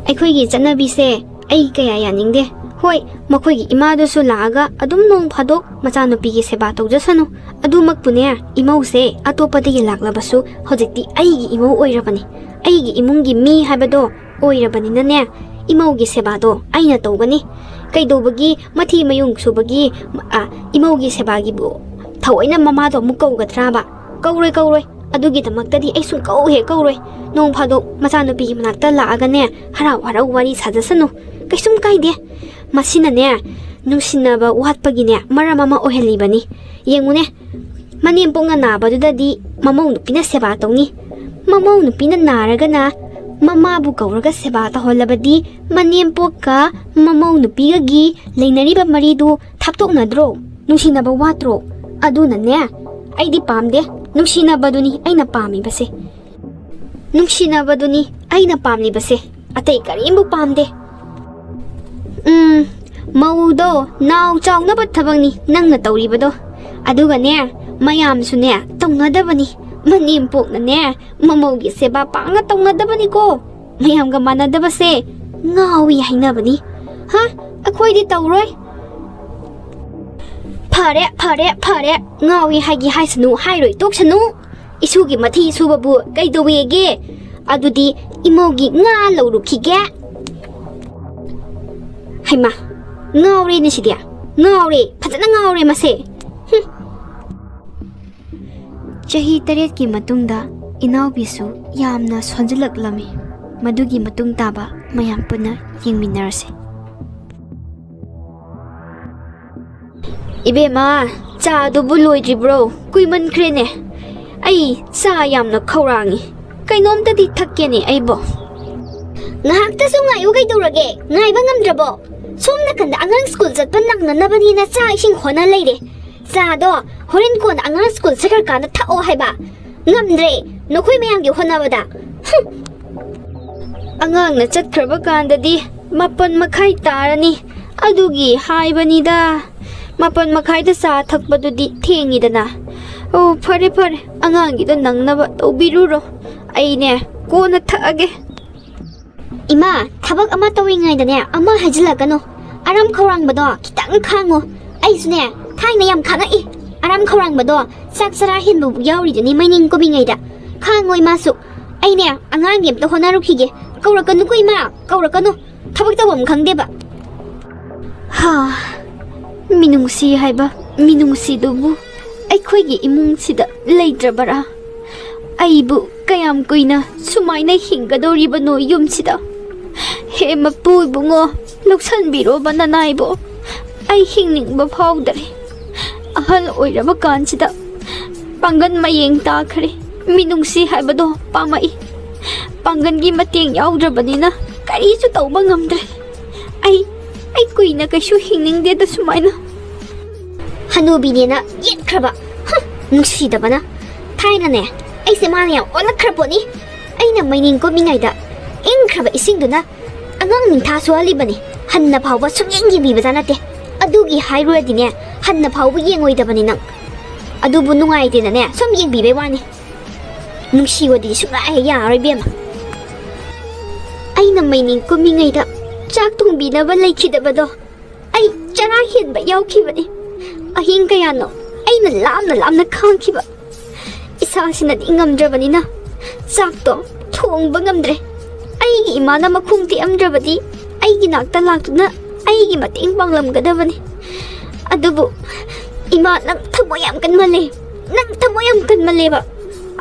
ꯑꯩꯈꯣꯏꯒꯤ ꯆꯠꯅꯕꯤꯁꯦ ꯑꯩ ꯀꯌꯥ ꯌꯥꯅꯤꯡꯗꯦ꯫ ꯍꯣꯏ, ꯃꯈꯣꯏꯒꯤ ꯏꯃꯥꯗꯨꯁꯨ ꯂꯥꯛꯑꯒ ꯑꯗꯨꯝ ꯅꯣꯡ ꯐꯥꯗꯣꯛ ꯃꯆꯥꯅꯨꯄꯤꯒꯤ ꯁꯦꯕꯥ ꯇꯧꯖꯁꯅꯨ꯫ ꯑꯗꯨꯃꯛꯄꯨꯅꯦ, ꯏꯃꯧꯁꯦ ꯑꯇꯣꯞꯄꯗꯒꯤ ꯂꯥꯛꯂꯕꯁꯨ ꯍꯧꯖꯤꯛꯇꯤ ꯑꯩꯒꯤ ꯏꯃꯧ ꯑꯣꯏꯔꯕꯅꯤ꯫ ꯑꯩꯒꯤ ꯏꯃꯨꯡꯒꯤ ꯃꯤ ꯍꯥꯏꯕꯗꯣ ꯑꯣꯏꯔꯕꯅꯤꯅꯅꯦ, ꯏꯃꯧꯒꯤ ꯁꯦꯕꯥꯗꯣ ꯑꯩꯅ ꯇꯧꯒꯅꯤ꯫ ꯀꯩꯗꯧꯕꯒꯤ ꯃꯊꯤ ꯃꯌꯨꯡ ꯁꯨꯕꯒꯤ, ꯑ, ꯏꯃꯧꯒꯤ ꯁꯦꯕꯥꯒꯤꯕꯨ ꯊꯑꯣꯏꯅ ꯃꯃꯥꯗꯣ ꯑꯃꯨꯛ ꯀꯧꯒꯗ꯭ꯔꯥꯕ? ꯀꯧꯔꯣꯏ, ꯀꯧꯔꯣꯏ꯫ ꯑꯗꯨꯒꯤꯗꯃꯛꯇꯗꯤ ꯑꯩ ꯁꯨꯡꯀꯧ ꯍꯦꯛ ꯀꯧꯔꯣꯏ꯫ ꯅꯣꯡ ꯐꯥꯗꯣꯛ ꯃꯆꯥꯅꯨꯄꯤꯒꯤ ꯃꯅꯥꯛꯇ ꯂꯥꯛꯑꯒꯅꯦ, ꯍꯔꯥꯎ ꯍꯔꯥꯎ ꯋꯥꯔꯤ ꯁꯥꯖꯁꯅꯨ꯫ ꯀꯩꯁꯨꯝ ꯀꯥꯏꯗꯦ꯫ ꯃꯁꯤꯅꯅꯦ, ꯅꯨꯡꯁꯤꯅꯕ ꯋꯥꯠꯄꯒꯤꯅꯦ ꯃꯔꯝ ꯑꯃ ꯑꯣꯏꯍꯜꯂꯤꯕꯅꯤ꯫ ꯌꯦꯡꯉꯨꯅꯦ, ꯃꯅꯦꯝꯄꯣꯛꯅ ꯅꯥꯕꯗꯨꯗꯗꯤ ꯃꯃꯧ ꯅꯨꯄꯤꯅ ꯁꯦꯕꯥ ꯇꯧꯅꯤ꯫ ꯃꯃꯧ ꯅꯨꯄꯤꯅ ꯅꯥꯔꯒꯅ ꯃꯃꯥꯕꯨ ꯀꯧꯔꯒ ꯁꯦꯕꯥ ꯇꯧꯍꯜꯂꯕꯗꯤ ꯃꯅꯦꯝꯄꯣꯛꯀ ꯃꯃꯧ ꯅꯨꯄꯤꯒꯒꯤ ꯂꯩꯅꯔꯤꯕ ꯃꯔꯤꯗꯨ ꯊꯥꯞꯇꯣꯛꯅꯗ꯭ꯔꯣ? ꯅꯨꯡꯁꯤꯅꯕ ꯋꯥꯠꯇ꯭ꯔꯣ? ꯑꯗꯨꯅꯅꯦ, ꯑꯩꯗꯤ ꯄꯥꯝꯗꯦ꯫ ꯅꯨꯡꯁꯤꯅꯕꯗꯨꯅꯤ ꯑꯩꯅ ꯄꯥꯝꯃꯤꯕꯁꯦ꯫ ꯅꯨꯡꯁꯤꯅꯕꯗꯨꯅꯤ ꯑꯩꯅ ꯄꯥꯝꯂꯤꯕꯁꯦ꯫ ꯑꯇꯩ ꯀꯔꯤꯝꯕꯨ ꯄꯥꯝꯗꯦ꯫ ꯎꯝ, ꯃꯧꯗꯣ ꯅꯥꯎ ꯆꯥꯎꯅꯕ ꯊꯕꯛꯅꯤ ꯅꯪꯅ ꯇꯧꯔꯤꯕꯗꯣ꯫ ꯑꯗꯨꯒꯅꯦ, ꯃꯌꯥꯝꯁꯨꯅꯦ ꯇꯧꯅꯗꯕꯅꯤ꯫ ꯃꯅꯦꯝꯄꯣꯛꯅꯅꯦ ꯃꯃꯧꯒꯤ ꯁꯦꯕꯥ ꯄꯥꯛꯅ ꯇꯧꯅꯗꯕꯅꯤꯀꯣ꯫ ꯃꯌꯥꯝꯒ ꯃꯥꯟꯅꯗꯕꯁꯦ ꯉꯥꯎꯏ ꯍꯥꯏꯅꯕꯅꯤ꯫ ꯍꯥ? ꯑꯩꯈꯣꯏꯗꯤ ꯇꯧꯔꯣꯏ꯫ ꯐꯔꯦ, ꯐꯔꯦ, ꯐꯔꯦ꯫ ꯉꯥꯎꯏ ꯍꯥꯏꯒꯤ ꯍꯥꯏꯁꯅꯨ, ꯍꯥꯏꯔꯣꯏ ꯇꯣꯛꯁꯅꯨ꯫ ꯏꯁꯨꯒꯤ ꯃꯊꯤ ꯁꯨꯕꯕꯨ ꯀꯩꯗꯧꯋꯦꯒꯦ? ꯑꯗꯨꯗꯤ ꯏꯃꯧꯒꯤ ꯉꯥ ꯂꯧꯔꯨꯈꯤꯒꯦ꯫ ꯍꯩꯃꯥ, ꯉꯥꯎꯔꯦꯅꯦ ꯁꯤꯗꯤ꯫ ꯉꯥꯎꯔꯦ, ꯐꯖꯅ ꯉꯥꯎꯔꯦ ꯃꯁꯦ꯫ ꯍꯨꯝ꯫ ꯆꯍꯤ ꯇꯔꯦꯠꯀꯤ ꯃꯇꯨꯡꯗ ꯏꯅꯥꯎꯕꯤꯁꯨ ꯌꯥꯝꯅ ꯁꯣꯟꯖꯜꯂꯛꯂꯝꯃꯤ꯫ ꯃꯗꯨꯒꯤ ꯃꯇꯨꯡ ꯇꯥꯕ ꯃꯌꯥꯝ ꯄꯨꯟꯅ ꯌꯦꯡꯃꯤꯟꯅꯔꯁꯤ꯫ ꯏꯕꯦꯝꯃ, ꯆꯥꯗꯨꯕꯨ ꯂꯣꯏꯗ꯭ꯔꯤꯕ꯭ꯔꯣ? ꯀꯨꯏꯃꯟꯈ꯭ꯔꯦꯅꯦ꯫ ꯑꯩ ꯆꯥ ꯌꯥꯝꯅ ꯈꯧꯔꯥꯡꯉꯤ꯫ ꯀꯩꯅꯣꯝꯇꯗꯤ ꯊꯛꯀꯦꯅꯦ ꯑꯩꯕꯣ꯫ ꯉꯥꯏꯍꯥꯛꯇꯁꯨ ꯉꯥꯏꯌꯨ, ꯀꯩꯗꯧꯔꯒꯦ? ꯉꯥꯏꯕ ꯉꯝꯗ꯭ꯔꯕꯣ? ꯁꯣꯝ ꯅꯥꯀꯟꯗ ꯑꯉꯥꯡ ꯁ꯭ꯀꯨꯜ ꯆꯠꯄ ꯅꯪꯅꯅꯕꯅꯤꯅ ꯆꯥꯛ ꯏꯁꯤꯡ ꯍꯣꯠꯅ ꯂꯩꯔꯦ꯫ ꯆꯥꯗꯣ ꯍꯣꯔꯦꯟ ꯀꯣꯟꯅ ꯑꯉꯥꯡ ꯁ꯭ꯀꯨꯜ ꯆꯠꯈ꯭ꯔꯀꯥꯟꯗ ꯊꯛꯑꯣ ꯍꯥꯏꯕ꯫ ꯉꯝꯗ꯭ꯔꯦ ꯅꯈꯣꯏ ꯃꯌꯥꯝꯒꯤ ꯍꯣꯠꯅꯕꯗ꯫ ꯍꯨꯝ꯫ ꯑꯉꯥꯡꯅ ꯆꯠꯈ꯭ꯔꯕ ꯀꯥꯟꯗꯗꯤ ꯃꯥꯄꯟ ꯃꯈꯥꯏ ꯇꯥꯔꯅꯤ꯫ ꯑꯗꯨꯒꯤ ꯍꯥꯏꯕꯅꯤꯗ꯫ ꯃꯥꯄꯟ ꯃꯈꯥꯏꯗ ꯆꯥ ꯊꯛꯄꯗꯨꯗꯤ ꯊꯦꯡꯉꯤꯗꯅ꯫ ꯑꯣ, ꯐꯔꯦ ꯐꯔꯦ, ꯑꯉꯥꯡꯒꯤꯗꯣ ꯅꯪꯅꯕ ꯇꯧꯕꯤꯔꯨꯔꯣ꯫ ꯑꯩꯅꯦ, ꯀꯣꯟꯅ ꯊꯛꯑꯒꯦ꯫ ꯏꯃꯥ, ꯊꯕꯛ ꯑꯃ ꯇꯧꯔꯤꯉꯩꯗꯅꯦ ꯑꯃ ꯍꯥꯏꯖꯤꯜꯂꯛꯀꯅꯨ꯫ ꯑꯔꯥꯝ ꯈꯧꯔꯥꯡꯕꯗꯣ ꯈꯤꯇꯪ ꯈꯥꯡꯉꯨ꯫ ꯑꯩꯁꯨꯅꯦ ꯊꯥꯏꯅ ꯌꯥꯝ ꯈꯥꯡꯉꯛꯏ꯫ ꯑꯔꯥꯝ ꯈꯧꯔꯥꯡꯕꯗꯣ ꯆꯥꯛ ꯆꯔꯥ ꯍꯦꯟꯕꯕꯨ ꯌꯥꯎꯔꯤꯗꯨꯅꯤ ꯃꯩꯅꯤꯡ ꯀꯨꯝꯃꯤꯉꯩꯗ꯫ ꯈꯥꯡꯉꯣ ꯏꯃꯥꯁꯨ꯫ ꯑꯩꯅꯦ ꯑꯉꯥꯡꯒꯤ ꯑꯝꯇ ꯍꯣꯠꯅꯔꯨꯈꯤꯒꯦ꯫ ꯀꯧꯔꯛꯀꯅꯨꯀꯣ ꯏꯃꯥ, ꯀꯧꯔꯛꯀꯅꯨ꯫ ꯊꯕꯛ ꯇꯧꯐꯝ ꯈꯪꯗꯦꯕ꯫ ꯍꯥ, ꯃꯤꯅꯨꯡꯁꯤ ꯍꯥꯏꯕ ꯃꯤꯅꯨꯡꯁꯤꯗꯨꯕꯨ ꯑꯩꯈꯣꯏꯒꯤ ꯏꯃꯨꯡꯁꯤꯗ ꯂꯩꯇ꯭ꯔꯕꯔꯥ? ꯑꯩꯕꯨ ꯀꯌꯥꯝ ꯀꯨꯏꯅ ꯁꯨꯃꯥꯏꯅ ꯍꯤꯡꯒꯗꯧꯔꯤꯕꯅꯣ ꯌꯨꯝꯁꯤꯗ? ꯍꯦ ꯃꯄꯨ ꯏꯕꯨꯡꯉꯣ, ꯂꯧꯁꯟꯕꯤꯔꯣꯕ ꯅꯅꯥꯏꯕꯣ꯫ ꯑꯩ ꯍꯤꯡꯅꯤꯡꯕ ꯐꯥꯎꯗꯔꯦ꯫ ꯑꯍꯜ ꯑꯣꯏꯔꯕ ꯀꯥꯟꯁꯤꯗ ꯄꯥꯡꯒꯜ ꯃꯌꯦꯡ ꯇꯥꯈ꯭ꯔꯦ꯫ ꯃꯤꯅꯨꯡꯁꯤ ꯍꯥꯏꯕꯗꯣ ꯄꯥꯝꯃꯛꯏ꯫ ꯄꯥꯡꯒꯜꯒꯤ ꯃꯇꯦꯡ ꯌꯥꯎꯗ꯭ꯔꯕꯅꯤꯅ ꯀꯔꯤꯁꯨ ꯇꯧꯕ ꯉꯝꯗ꯭ꯔꯦ꯫ ꯑꯩ, ꯑꯩ ꯀꯨꯏꯅ ꯀꯩꯁꯨ ꯍꯤꯡꯅꯤꯡꯗꯦꯗ ꯁꯨꯃꯥꯏꯅ꯫ ꯍꯅꯨꯕꯤꯅꯦꯅ ꯌꯦꯠꯈ꯭ꯔꯕ꯫ ꯍꯨꯝ, ꯅꯨꯡꯁꯤꯗꯕꯅ꯫ ꯊꯥꯏꯅꯅꯦ, ꯑꯩꯁꯦ ꯃꯥꯅ ꯌꯥꯝ ꯑꯣꯜꯂꯛꯈ꯭ꯔ ꯄꯣꯠꯅꯤ꯫ ꯑꯩꯅ ꯃꯩꯅꯤꯡ ꯀꯨꯝꯃꯤꯉꯩꯗ ꯏꯪꯈ꯭ꯔꯕ ꯏꯁꯤꯡꯗꯨꯅ ꯑꯉꯥꯡ ꯅꯤꯡꯊꯥ ꯁꯣꯛꯍꯜꯂꯤꯕꯅꯤ꯫ ꯍꯟꯅ ꯐꯥꯎꯕ ꯁꯨꯡꯌꯦꯡ ꯌꯦꯡꯕꯤꯕꯖꯥꯠ ꯅꯠꯇꯦ꯫ ꯑꯗꯨꯒꯤ ꯍꯥꯏꯔꯨꯔꯗꯤꯅꯦ, ꯍꯟꯅ ꯐꯥꯎꯕ ꯌꯦꯡꯉꯣꯏꯗꯕꯅꯤ ꯅꯪ꯫ ꯑꯗꯨꯕꯨ ꯅꯨꯡꯉꯥꯏꯇꯦꯅꯅꯦ ꯁꯨꯝ ꯌꯦꯡꯕꯤꯕꯩ ꯋꯥꯅꯤ꯫ ꯅꯨꯡꯁꯤ ꯋꯥꯔꯤ ꯁꯨꯡꯌꯥ ꯍꯦꯛ ꯌꯥꯔꯔꯣꯏ ꯏꯕꯦꯝꯃ꯫ ꯑꯩꯅ ꯃꯩꯅꯤꯡ ꯀꯨꯝꯃꯤꯉꯩꯗ ꯆꯥꯛ ꯊꯣꯡꯕꯤꯅꯕ ꯂꯩꯈꯤꯗꯕꯗꯣ ꯑꯩ ꯆꯔꯥ ꯍꯦꯟꯕ ꯌꯥꯎꯈꯤꯕꯅꯤ꯫ ꯑꯍꯤꯡ ꯀꯌꯥꯅꯣ ꯑꯩꯅ ꯂꯥꯝꯅ ꯂꯥꯝꯅ ꯈꯥꯡꯈꯤꯕ꯫ ꯏꯁꯥꯁꯤꯅꯗꯤ ꯉꯝꯗ꯭ꯔꯕꯅꯤꯅ ꯆꯥꯛꯇꯣ ꯊꯣꯡꯕ ꯉꯝꯗ꯭ꯔꯦ꯫ ꯑꯩꯒꯤ ꯏꯃꯥꯅ ꯃꯈꯣꯡ ꯇꯦꯛꯑꯝꯗ꯭ꯔꯕꯗꯤ ꯑꯩꯒꯤ ꯅꯥꯛꯇ ꯂꯥꯛꯇꯨꯅ ꯑꯩꯒꯤ ꯃꯇꯦꯡ ꯄꯥꯡꯂꯝꯒꯗꯕꯅꯤ꯫ ꯑꯗꯨꯕꯨ ꯏꯃꯥ, ꯅꯪ ꯊꯃꯣꯏ ꯌꯥꯝ ꯀꯟꯃꯜꯂꯦ꯫ ꯅꯪ ꯊꯃꯣꯏ ꯌꯥꯝ ꯀꯟꯃꯜꯂꯦꯕ꯫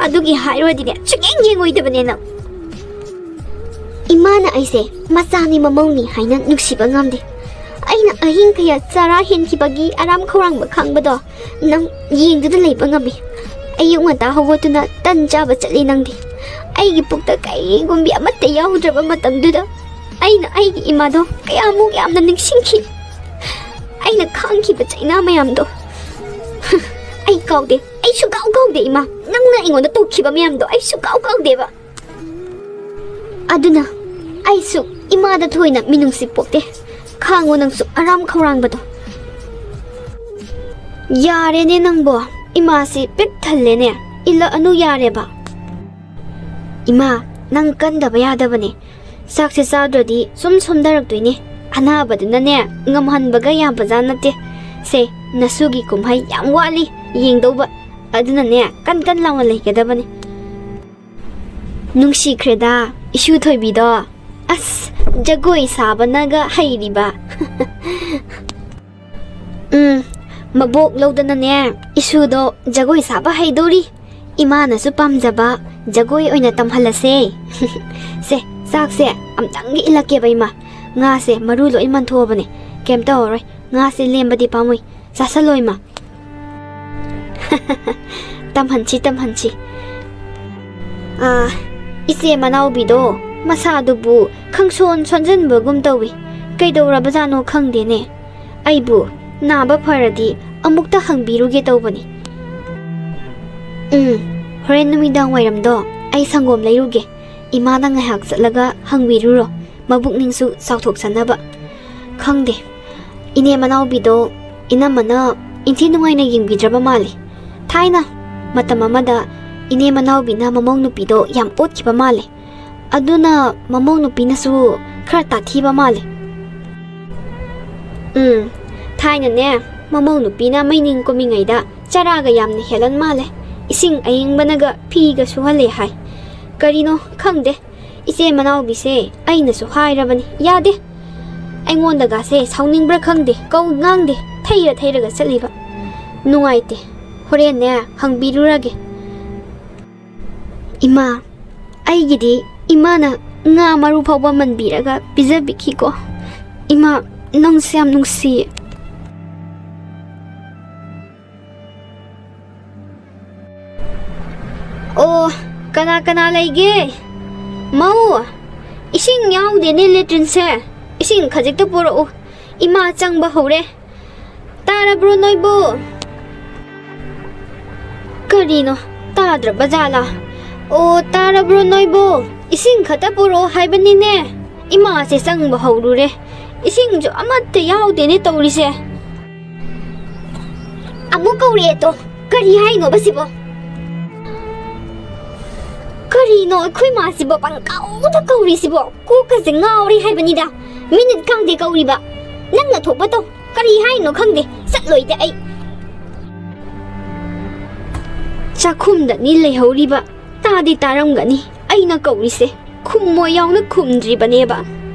ꯑꯗꯨꯒꯤ ꯍꯥꯏꯔꯨꯔꯗꯤꯅꯦ ꯁꯨꯡꯌꯦꯡ ꯌꯦꯡꯉꯣꯏꯗꯕꯅꯦ ꯅꯪ꯫ ꯏꯃꯥꯅ ꯑꯩꯁꯦ ꯃꯆꯥꯅꯤ ꯃꯃꯧꯅꯤ ꯍꯥꯏꯅ ꯅꯨꯡꯁꯤꯕ ꯉꯝꯗꯦ꯫ ꯑꯩꯅ ꯑꯍꯤꯡ ꯀꯌꯥ ꯆꯔꯥ ꯍꯦꯟꯈꯤꯕꯒꯤ ꯑꯔꯥꯝ ꯈꯧꯔꯥꯡꯕ ꯈꯥꯡꯕꯗꯣ ꯅꯪ ꯌꯦꯡꯗꯨꯅ ꯂꯩꯕ ꯉꯝꯃꯤ꯫ ꯑꯌꯨꯛ ꯉꯟꯇꯥ ꯍꯧꯒꯠꯇꯨꯅ ꯇꯟ ꯆꯥꯕ ꯆꯠꯂꯤ ꯅꯪꯗꯤ꯫ ꯑꯩꯒꯤ ꯄꯨꯛꯇ ꯀꯩꯒꯨꯝꯕꯤ ꯑꯃꯠꯇ ꯌꯥꯎꯗ꯭ꯔꯕ ꯃꯇꯝꯗꯨꯗ ꯑꯩꯅ ꯑꯩꯒꯤ ꯏꯃꯥꯗꯣ ꯀꯌꯥꯃꯨꯛ ꯌꯥꯝꯅ ꯅꯤꯡꯁꯤꯡꯈꯤ꯫ ꯑꯩꯅ ꯈꯥꯡꯈꯤꯕ ꯆꯩꯅꯥ ꯃꯌꯥꯝꯗꯣ ꯑꯩ ꯀꯥꯎꯗꯦ꯫ ꯑꯩ ꯁꯨꯀꯥꯎ ꯀꯥꯎꯗꯦ, ꯏꯃꯥ꯫ ꯅꯪꯅ ꯑꯩꯉꯣꯟꯗ ꯇꯧꯈꯤꯕ ꯃꯌꯥꯝꯗꯣ ꯑꯩ ꯁꯨꯀꯥꯎ ꯀꯥꯎꯗꯦꯕ꯫ ꯑꯗꯨꯅ ꯑꯩꯁꯨ ꯏꯃꯥꯗ ꯊꯣꯏꯅ ꯃꯤꯅꯨꯡꯁꯤ ꯄꯣꯛꯇꯦ꯫ ꯈꯥꯡꯉꯣ ꯅꯪꯁꯨ ꯑꯔꯥꯝ ꯈꯧꯔꯥꯡꯕꯗꯣ꯫ ꯌꯥꯔꯦꯅꯦ ꯅꯪꯕꯣ, ꯏꯃꯥꯁꯤ ꯄꯤꯛ ꯊꯜꯂꯦꯅꯦ꯫ ꯏꯜꯂꯛꯑꯅꯨ ꯌꯥꯔꯦꯕ꯫ ꯏꯃꯥ, ꯅꯪ ꯀꯟꯗꯕ ꯌꯥꯗꯕꯅꯦ꯫ ꯆꯥꯛꯁꯦ ꯆꯥꯗ꯭ꯔꯗꯤ ꯁꯨꯝ ꯁꯣꯟꯊꯔꯛꯇꯣꯏꯅꯦ꯫ ꯑꯅꯥꯕꯗꯨꯅꯅꯦ, ꯉꯝꯍꯟꯕꯒ ꯌꯥꯕꯖꯥꯠ ꯅꯠꯇꯦ꯫ ꯁꯦ, ꯅꯁꯨꯒꯤ ꯀꯨꯝꯍꯩ ꯌꯥꯝ ꯋꯥꯠꯂꯤ ꯌꯦꯡꯗꯧꯕ꯫ ꯑꯗꯨꯅꯅꯦ, ꯀꯟ ꯀꯟ ꯂꯥꯎꯅ ꯂꯩꯒꯗꯕꯅꯦ꯫ ꯅꯨꯡꯁꯤꯈ꯭ꯔꯦꯗ, ꯏꯁꯨ ꯊꯣꯏꯕꯤꯗꯣ꯫ ꯑꯁ, ꯖꯒꯣꯏ ꯁꯥꯕꯅꯒ ꯍꯩꯔꯤꯕ꯫ ꯎꯝ, ꯃꯕꯣꯛ ꯂꯧꯗꯅꯅꯦ, ꯏꯁꯨꯗꯣ ꯖꯒꯣꯏ ꯁꯥꯕ ꯍꯩꯗꯧꯔꯤ꯫ ꯏꯃꯥꯅꯁꯨ ꯄꯥꯝꯖꯕ ꯖꯒꯣꯏ ꯑꯣꯏꯅ ꯇꯝꯍꯜꯂꯁꯦ꯫ ꯁꯦ, ꯆꯥꯛꯁꯦ ꯑꯝꯇꯪꯒ ꯏꯜꯂꯛꯀꯦꯕ, ꯏꯃꯥ꯫ ꯉꯥꯁꯦ ꯃꯔꯨ ꯂꯣꯏ ꯃꯟꯊꯣꯛꯑꯕꯅꯦ꯫ ꯀꯩꯝ ꯇꯧꯔꯔꯣꯏ꯫ ꯉꯥꯁꯦ ꯂꯦꯝꯕꯗꯤ ꯄꯥꯝꯃꯨꯏ꯫ ꯆꯥꯁꯜꯂꯣ, ꯏꯃꯥ꯫ ꯇꯝꯍꯟꯁꯤ, ꯇꯝꯍꯟꯁꯤ꯫ ꯑꯥ, ꯏꯆꯦ ꯃꯅꯥꯎꯕꯤꯗꯣ ꯃꯁꯥꯗꯨꯕꯨ ꯈꯪꯁꯣꯟ ꯁꯣꯟꯖꯟꯕꯒꯨꯝ ꯇꯧꯏ꯫ ꯀꯩꯗꯧꯔꯕꯖꯥꯠꯅꯣ ꯈꯪꯗꯦꯅꯦ꯫ ꯑꯩꯕꯨ ꯅꯥꯕ ꯐꯔꯗꯤ ꯑꯃꯨꯛꯇ ꯍꯪꯕꯤꯔꯨꯒꯦ ꯇꯧꯕꯅꯤ꯫ ꯎꯝ, ꯍꯣꯔꯦꯟ ꯅꯨꯃꯤꯗꯥꯡ ꯋꯥꯏꯔꯝꯗꯣ ꯑꯩ ꯁꯪꯒꯣꯝ ꯂꯩꯔꯨꯒꯦ꯫ ꯏꯃꯥꯅ ꯉꯥꯏꯍꯥꯛ ꯆꯠꯂꯒ ꯍꯪꯕꯤꯔꯨꯔꯣ, ꯃꯕꯨꯛꯅꯤꯡꯁꯨ ꯆꯥꯎꯊꯣꯛꯆꯅꯕ꯫ ꯈꯪꯗꯦ, ꯏꯅꯦ ꯃꯅꯥꯎꯕꯤꯗꯣ ꯏꯅꯝꯃꯅ ꯏꯟꯊꯤ ꯅꯨꯡꯉꯥꯏꯅ ꯌꯦꯡꯕꯤꯗ꯭ꯔꯕ ꯃꯥꯜꯂꯦ꯫ ꯊꯥꯏꯅ ꯃꯇꯝ ꯑꯃꯗ ꯏꯅꯦ ꯃꯅꯥꯎꯕꯤꯅ ꯃꯃꯧ ꯅꯨꯄꯤꯗꯣ ꯌꯥꯝ ꯑꯣꯠꯈꯤꯕ ꯃꯥꯜꯂꯦ꯫ ꯑꯗꯨꯅ ꯃꯃꯧ ꯅꯨꯄꯤꯅꯁꯨ ꯈꯔ ꯇꯥꯊꯤꯕ ꯃꯥꯜꯂꯦ꯫ ꯎꯝ, ꯊꯥꯏꯅꯅꯦ, ꯃꯃꯧ ꯅꯨꯄꯤꯅ ꯃꯩ ꯅꯤꯡ ꯀꯨꯝꯃꯤꯉꯩꯗ ꯆꯔꯥꯒ ꯌꯥꯝꯅ ꯍꯦꯜꯂꯟ ꯃꯥꯜꯂꯦ꯫ ꯏꯁꯤꯡ ꯑꯌꯤꯡꯕꯅꯒ ꯐꯤꯒ ꯁꯨꯍꯜꯂꯦ ꯍꯥꯏ꯫ ꯀꯔꯤꯅꯣ ꯈꯪꯗꯦ, ꯏꯆꯦ ꯃꯅꯥꯎꯕꯤꯁꯦ ꯑꯩꯅꯁꯨ ꯍꯥꯏꯔꯕꯅꯤ, ꯌꯥꯗꯦ꯫ ꯑꯩꯉꯣꯟꯗꯒꯁꯦ ꯁꯥꯎꯅꯤꯡꯕ꯭ꯔꯥ ꯈꯪꯗꯦ, ꯀꯧ ꯉꯥꯡꯗꯦ, ꯊꯩꯔ ꯊꯩꯔꯒ ꯆꯠꯂꯤꯕ꯫ ꯅꯨꯡꯉꯥꯏꯇꯦ, ꯍꯣꯔꯦꯟꯅꯦ ꯍꯪꯕꯤꯔꯨꯔꯒꯦ꯫ ꯏꯃꯥ, ꯑꯩꯒꯤꯗꯤ ꯏꯃꯥꯅ ꯉꯥ ꯃꯔꯨ ꯐꯥꯎꯕ ꯃꯟꯕꯤꯔꯒ ꯄꯤꯖꯕꯤꯈꯤꯀꯣ꯫ ꯏꯃꯥ, ꯅꯪꯁꯦ ꯌꯥꯝ ꯅꯨꯡꯁꯤꯌꯦ꯫ ꯑꯣ, ꯀꯅꯥ ꯀꯅꯥ ꯂꯩꯒꯦ꯫ ꯃꯧ, ꯏꯁꯤꯡ ꯌꯥꯎꯗꯦꯅꯦ ꯂꯦꯇ꯭ꯔꯤꯟꯁꯦ꯫ ꯏꯁꯤꯡ ꯈꯖꯤꯛꯇ ꯄꯨꯔꯛꯎ꯫ ꯏꯃꯥ ꯆꯪꯕ ꯍꯧꯔꯦ꯫ ꯇꯥꯔꯕ꯭ꯔꯣ ꯅꯣꯏꯕꯨ? ꯀꯔꯤꯅꯣ? ꯇꯥꯗ꯭ꯔꯕ ꯖꯥꯠꯂꯥ? ꯑꯣ, ꯇꯥꯔꯕ꯭ꯔꯣ ꯅꯣꯏꯕꯨ? ꯏꯁꯤꯡ ꯈꯛꯇ ꯄꯨꯔꯛꯑꯣ ꯍꯥꯏꯕꯅꯤꯅꯦ꯫ ꯏꯃꯥꯁꯦ ꯆꯪꯕ ꯍꯧꯔꯨꯔꯦ꯫ ꯏꯁꯤꯡꯁꯨ ꯑꯃꯠꯇ ꯌꯥꯎꯗꯦꯅꯦ ꯇꯧꯔꯤꯁꯦ꯫ ꯑꯃꯨꯛ ꯀꯧꯔꯛꯑꯦ ꯇꯣ꯫ ꯀꯔꯤ ꯍꯥꯏꯅꯣꯕ ꯁꯤꯕꯣ? ꯀꯔꯤꯅꯣ ꯑꯩꯈꯣꯏ ꯃꯥꯁꯤꯕꯣ ꯄꯪꯀꯧꯗ ꯀꯧꯔꯤꯁꯤꯕꯣ? ꯀꯣꯛꯀꯁꯦ ꯉꯥꯎꯔꯦ ꯍꯥꯏꯕꯅꯤꯗ꯫ ꯃꯤꯅꯤꯠ ꯈꯪꯗꯦ ꯀꯧꯔꯤꯕ꯫ ꯅꯪꯅ ꯊꯣꯛꯄ ꯇꯧ꯫ ꯀꯔꯤ ꯍꯥꯏꯅꯣ ꯈꯪꯗꯦ꯫ ꯆꯠꯂꯣꯏꯗ ꯑꯩ꯫ ꯆꯥꯛꯈꯨꯝꯗꯅꯤ ꯂꯩꯍꯧꯔꯤꯕ꯫ ꯇꯥꯗꯤ ꯇꯥꯔꯝꯒꯅꯤ ꯑꯩꯅ ꯀꯧꯔꯤꯁꯦ꯫ ꯈꯨꯝꯃꯣ ꯌꯥꯎꯅ ꯈꯨꯝꯗ꯭ꯔꯤꯕꯅꯦꯕ꯫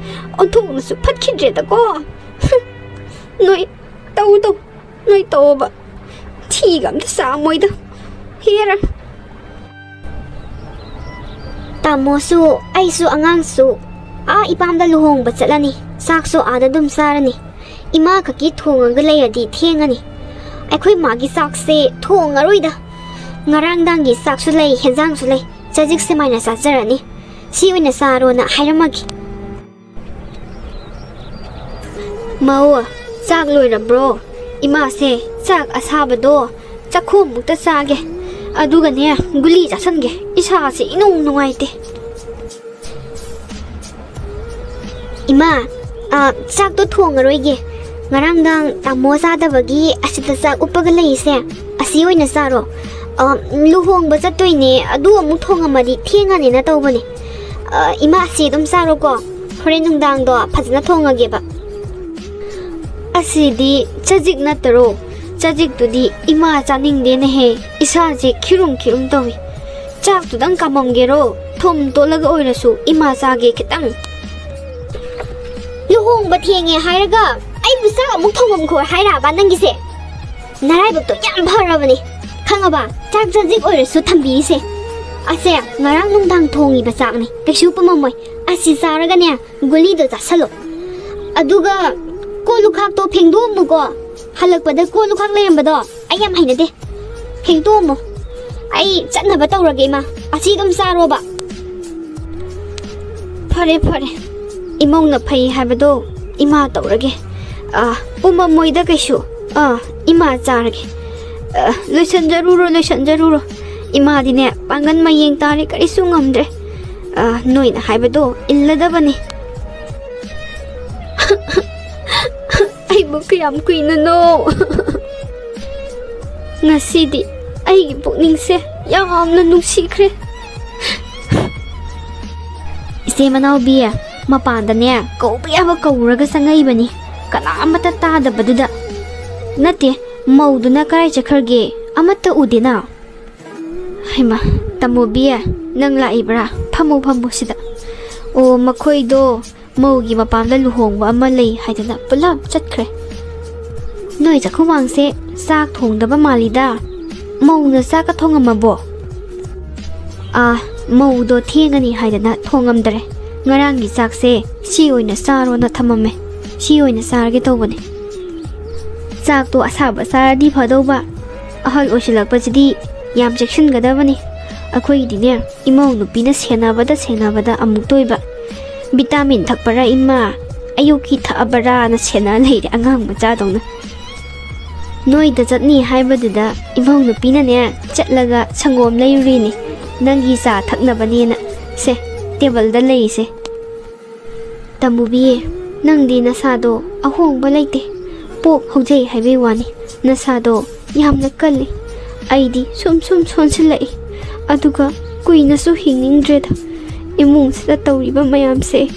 ꯑꯣꯟꯊꯣꯛꯅꯁꯨ ꯐꯠꯈꯤꯗ꯭ꯔꯦꯗꯀꯣ꯫ ꯅꯣꯏ ꯇꯧ ꯇꯧ꯫ ꯅꯣꯏ ꯇꯧꯑꯣꯕ꯫ ꯊꯤꯒ ꯑꯝꯇ ꯆꯥꯝꯃꯣꯏꯗ꯫ ꯍꯦꯔ꯫ ꯇꯥꯃꯣꯁꯨ, ꯑꯩꯁꯨ, ꯑꯉꯥꯡꯁꯨ ꯑꯥ ꯏꯄꯥꯝꯗ ꯂꯨꯍꯣꯡꯕ ꯆꯠꯂꯅꯤ꯫ ꯆꯥꯛꯁꯨ ꯑꯥꯗ ꯑꯗꯨꯝ ꯆꯥꯔꯅꯤ꯫ ꯏꯃꯥ ꯈꯛꯀꯤ ꯊꯣꯡꯉꯒ ꯂꯩꯔꯗꯤ ꯊꯦꯡꯉꯅꯤ꯫ ꯑꯩꯈꯣꯏ ꯃꯥꯒꯤ ꯆꯥꯛꯁꯦ ꯊꯣꯡꯉꯔꯣꯏꯗ꯫ ꯉꯔꯥꯡꯗꯥꯡꯒꯤ ꯆꯥꯛꯁꯨ ꯂꯩ, ꯍꯦꯟꯖꯥꯡꯁꯨ ꯂꯩ꯫ ꯆꯖꯤꯛ ꯁꯦꯃꯥꯏꯅ ꯆꯥꯖꯔꯅꯤ꯫ ꯁꯤ ꯑꯣꯏꯅ ꯆꯥꯔꯣꯅ ꯍꯥꯏꯔꯝꯃꯒꯦ꯫ ꯃꯧ, ꯆꯥꯛ ꯂꯣꯏꯔꯕ꯭ꯔꯣ? ꯏꯃꯥꯁꯦ ꯆꯥꯛ ꯑꯁꯥꯕꯗꯣ ꯆꯥꯛꯈꯣꯝꯃꯨꯛꯇ ꯆꯥꯒꯦ꯫ ꯑꯗꯨꯒꯅꯦ, ꯒꯨꯂꯤ ꯆꯥꯁꯟꯒꯦ꯫ ꯏꯁꯥꯁꯦ ꯏꯅꯨꯡ ꯅꯨꯡꯉꯥꯏꯇꯦ꯫ ꯏꯃꯥ, ꯑ, ꯆꯥꯛꯇꯣ ꯊꯣꯡꯉꯔꯣꯏꯒꯦ꯫ ꯉꯔꯥꯡꯗꯥꯡ ꯇꯥꯃꯣ ꯆꯥꯗꯕꯒꯤ ꯑꯁꯤꯗ ꯆꯥꯛ ꯎꯞꯄꯒ ꯂꯩꯔꯤꯁꯦ, ꯑꯁꯤ ꯑꯣꯏꯅ ꯆꯥꯔꯣ꯫ ꯑ, ꯂꯨꯍꯣꯡꯕ ꯆꯠꯇꯣꯏꯅꯦ, ꯑꯗꯨ ꯑꯃꯨꯛ ꯊꯣꯡꯉꯝꯃꯗꯤ ꯊꯦꯡꯉꯅꯤꯅ ꯇꯧꯕꯅꯦ꯫ ꯑ, ꯏꯃꯥ, ꯑꯁꯤ ꯑꯗꯨꯝ ꯆꯥꯔꯣꯀꯣ꯫ ꯍꯣꯔꯦꯟ ꯅꯨꯡꯗꯥꯡꯗꯣ ꯐꯖꯅ ꯊꯣꯡꯉꯒꯦꯕ꯫ ꯑꯁꯤꯗꯤ ꯆꯖꯤꯛ ꯅꯠꯇꯔꯣ? ꯆꯖꯤꯛꯇꯨꯗꯤ ꯏꯃꯥ ꯆꯥꯅꯤꯡꯗꯦꯅꯦꯍꯦ, ꯏꯁꯥꯁꯦ ꯈꯤꯔꯨꯝ ꯈꯤꯔꯨꯝ ꯇꯧꯏ꯫ ꯆꯥꯛꯇꯨꯗꯪ ꯀꯥꯝꯃꯝꯒꯦꯔꯣ? ꯊꯨꯝ ꯇꯣꯠꯂꯒ ꯑꯣꯏꯔꯁꯨ ꯏꯃꯥ ꯆꯥꯒꯦ ꯈꯤꯇꯪ꯫ ꯂꯨꯍꯣꯡꯕ ꯊꯦꯡꯉꯦ ꯍꯥꯏꯔꯒ ꯑꯩꯕꯨ ꯆꯥꯛ ꯑꯃꯨꯛ ꯊꯣꯡꯉꯝꯈꯣ ꯍꯥꯏꯔꯕ ꯅꯪꯒꯤꯁꯦ? ꯅꯔꯥꯏꯕꯛꯇꯣ ꯌꯥꯝ ꯐꯔꯕꯅꯦ꯫ ꯈꯪꯉꯕ? ꯆꯥꯛ ꯆꯖꯤꯛ ꯑꯣꯏꯔꯁꯨ ꯊꯝꯕꯤꯔꯤꯁꯦ꯫ ꯑꯁꯦ ꯉꯔꯥꯡ ꯅꯨꯡꯗꯥꯡ ꯊꯣꯡꯉꯤꯕ ꯆꯥꯛꯅꯤ, ꯀꯩꯁꯨ ꯄꯨꯝꯃꯝꯃꯣꯏ꯫ ꯑꯁꯤ ꯆꯥꯔꯒꯅꯦ, ꯒꯨꯂꯤꯗꯣ ꯆꯥꯁꯜꯂꯣ꯫ ꯑꯗꯨꯒ ꯀꯣꯜ ꯂꯨꯈꯥꯛꯇꯣ ꯐꯦꯡꯗꯣꯛꯑꯝꯃꯨꯀꯣ꯫ ꯍꯜꯂꯛꯄꯗ ꯀꯣꯜ ꯂꯨꯈꯥꯛ ꯂꯩꯔꯝꯕꯗꯣ ꯑꯩ ꯌꯥꯝ ꯍꯩꯅꯗꯦ꯫ ꯐꯦꯡꯗꯣꯛꯑꯝꯃꯣ꯫ ꯑꯩ ꯆꯠꯅꯕ ꯇꯧꯔꯒꯦ, ꯏꯃꯥ꯫ ꯑꯁꯤ ꯑꯗꯨꯝ ꯆꯥꯔꯣꯕ꯫ ꯐꯔꯦ, ꯐꯔꯦ꯫ ꯏꯃꯧꯅ ꯐꯩ ꯍꯥꯏꯕꯗꯣ ꯏꯃꯥ ꯇꯧꯔꯒꯦ꯫ ꯑꯥ, ꯄꯨꯝꯃꯝꯃꯣꯏꯗ ꯀꯩꯁꯨ꯫ ꯑꯥ, ꯏꯃꯥ ꯆꯥꯔꯒꯦ꯫ ꯑꯥ, ꯂꯣꯏꯁꯟꯖꯔꯨꯔꯣ, ꯂꯣꯏꯁꯟꯖꯔꯨꯔꯣ꯫ ꯏꯃꯥꯗꯤꯅꯦ, ꯄꯥꯡꯒꯜ ꯃꯌꯦꯡ ꯇꯥꯔꯦ, ꯀꯔꯤꯁꯨ ꯉꯝꯗ꯭ꯔꯦ꯫ ꯑꯥ, ꯅꯣꯏꯅ ꯍꯥꯏꯕꯗꯣ ꯏꯜꯂꯗꯕꯅꯤ꯫ ꯑꯩꯕꯨ ꯀꯌꯥꯝ ꯀꯨꯏꯅꯅꯣ? ꯉꯁꯤꯗꯤ ꯑꯩꯒꯤ ꯄꯨꯛꯅꯤꯡꯁꯦ ꯌꯥꯝꯅ ꯅꯨꯡꯁꯤꯈ꯭ꯔꯦ꯫ ꯏꯆꯦ ꯃꯅꯥꯎꯕꯤ, ꯃꯄꯥꯟꯗꯅꯦ ꯀꯧꯕ ꯌꯥꯕ ꯀꯧꯔꯒ ꯆꯪꯉꯛꯏꯕꯅꯤ, ꯀꯅꯥ ꯑꯃꯠꯇ ꯇꯥꯗꯕꯗꯨꯗ꯫ ꯅꯠꯇꯦ, ꯃꯧꯗꯨꯅ ꯀꯔꯥꯏ ꯆꯠꯈ꯭ꯔꯒꯦ? ꯑꯃꯠꯇ ꯎꯗꯦꯅ꯫ ꯍꯩꯃꯥ, ꯇꯥꯃꯣꯕꯤ, ꯅꯪ ꯂꯥꯛꯏꯕ꯭ꯔꯥ? ꯐꯝꯃꯨ, ꯐꯝꯃꯨ ꯁꯤꯗ꯫ ꯑꯣ, ꯃꯈꯣꯏꯗꯣ ꯃꯧꯒꯤ ꯃꯄꯥꯝꯗ ꯂꯨꯍꯣꯡꯕ ꯑꯃ ꯂꯩ ꯍꯥꯏꯗꯅ ꯄꯨꯂꯞ ꯆꯠꯈ꯭ꯔꯦ꯫ ꯅꯣꯏ ꯆꯥꯛꯈꯨꯃꯥꯡꯁꯦ ꯆꯥꯛ ꯊꯣꯡꯗꯕ ꯃꯥꯜꯂꯤꯗ꯫ ꯃꯧꯅ ꯆꯥꯛꯀ ꯊꯣꯡꯉꯝꯃꯕꯣ? ꯑꯥ, ꯃꯧꯗꯣ ꯊꯦꯡꯉꯅꯤ ꯍꯥꯏꯗꯅ ꯊꯣꯡꯉꯝꯗ꯭ꯔꯦ꯫ ꯉꯔꯥꯡꯒꯤ ꯆꯥꯛꯁꯦ ꯁꯤ ꯑꯣꯏꯅ ꯆꯥꯔꯣꯅ ꯊꯝꯃꯝꯃꯦ꯫ ꯁꯤ ꯑꯣꯏꯅ ꯆꯥꯔꯒꯦ ꯇꯧꯕꯅꯦ꯫ ꯆꯥꯛꯇꯣ ꯑꯁꯥꯕ ꯆꯥꯔꯗꯤ ꯐꯗꯧꯕ꯫ ꯑꯍꯜ ꯑꯣꯏꯁꯤꯜꯂꯛꯄꯁꯤꯗꯤ ꯌꯥꯝ ꯆꯦꯛꯁꯤꯟꯒꯗꯕꯅꯤ꯫ ꯑꯩꯈꯣꯏꯒꯤꯗꯤꯅꯦ, ꯏꯃꯧ ꯅꯨꯄꯤꯅ ꯁꯦꯟꯅꯕꯗ ꯁꯦꯟꯅꯕꯗ ꯑꯃꯨꯛꯇ ꯑꯣꯏꯕ꯫ ꯚꯤꯇꯥꯃꯤꯟ ꯊꯛꯄꯔꯥ ꯏꯃꯥ, ꯑꯌꯨꯛꯀꯤ ꯊꯛꯑꯕꯔꯥꯅ ꯁꯦꯟꯅ ꯂꯩꯔꯦ ꯑꯉꯥꯡ ꯃꯆꯥꯗꯧꯅ꯫ ꯅꯣꯏꯗ ꯆꯠꯅꯤ ꯍꯥꯏꯕꯗꯨꯗ ꯏꯃꯧ ꯅꯨꯄꯤꯅꯅꯦ ꯆꯠꯂꯒ ꯁꯪꯒꯣꯝ ꯂꯩꯔꯨꯔꯤꯅꯤ, ꯅꯪꯒꯤ ꯆꯥ ꯊꯛꯅꯕꯅꯦꯅ꯫ ꯁꯦ, ꯇꯦꯕꯜꯗ ꯂꯩꯔꯤꯁꯦ꯫ ꯇꯥꯃꯨꯕꯤ, ꯅꯪꯗꯤ ꯅꯁꯥꯗꯣ ꯑꯍꯣꯡꯕ ꯂꯩꯇꯦ꯫ ꯄꯣꯞ ꯍꯧꯖꯩ ꯍꯥꯏꯕꯩ ꯋꯥꯅꯤ, ꯅꯁꯥꯗꯣ ꯌꯥꯝꯅ ꯀꯜꯂꯤ꯫ ꯑꯩꯗꯤ ꯁꯨꯝ ꯁꯨꯝ ꯁꯣꯟꯁꯤꯜꯂꯛꯏ, ꯑꯗꯨꯒ ꯀꯨꯏꯅꯁꯨ ꯍꯤꯡꯅꯤꯡꯗ꯭ꯔꯦꯗ꯫ ꯏꯃꯨꯡꯁꯤꯗ ꯇꯧꯔꯤꯕ ꯃꯌꯥꯝꯁꯦ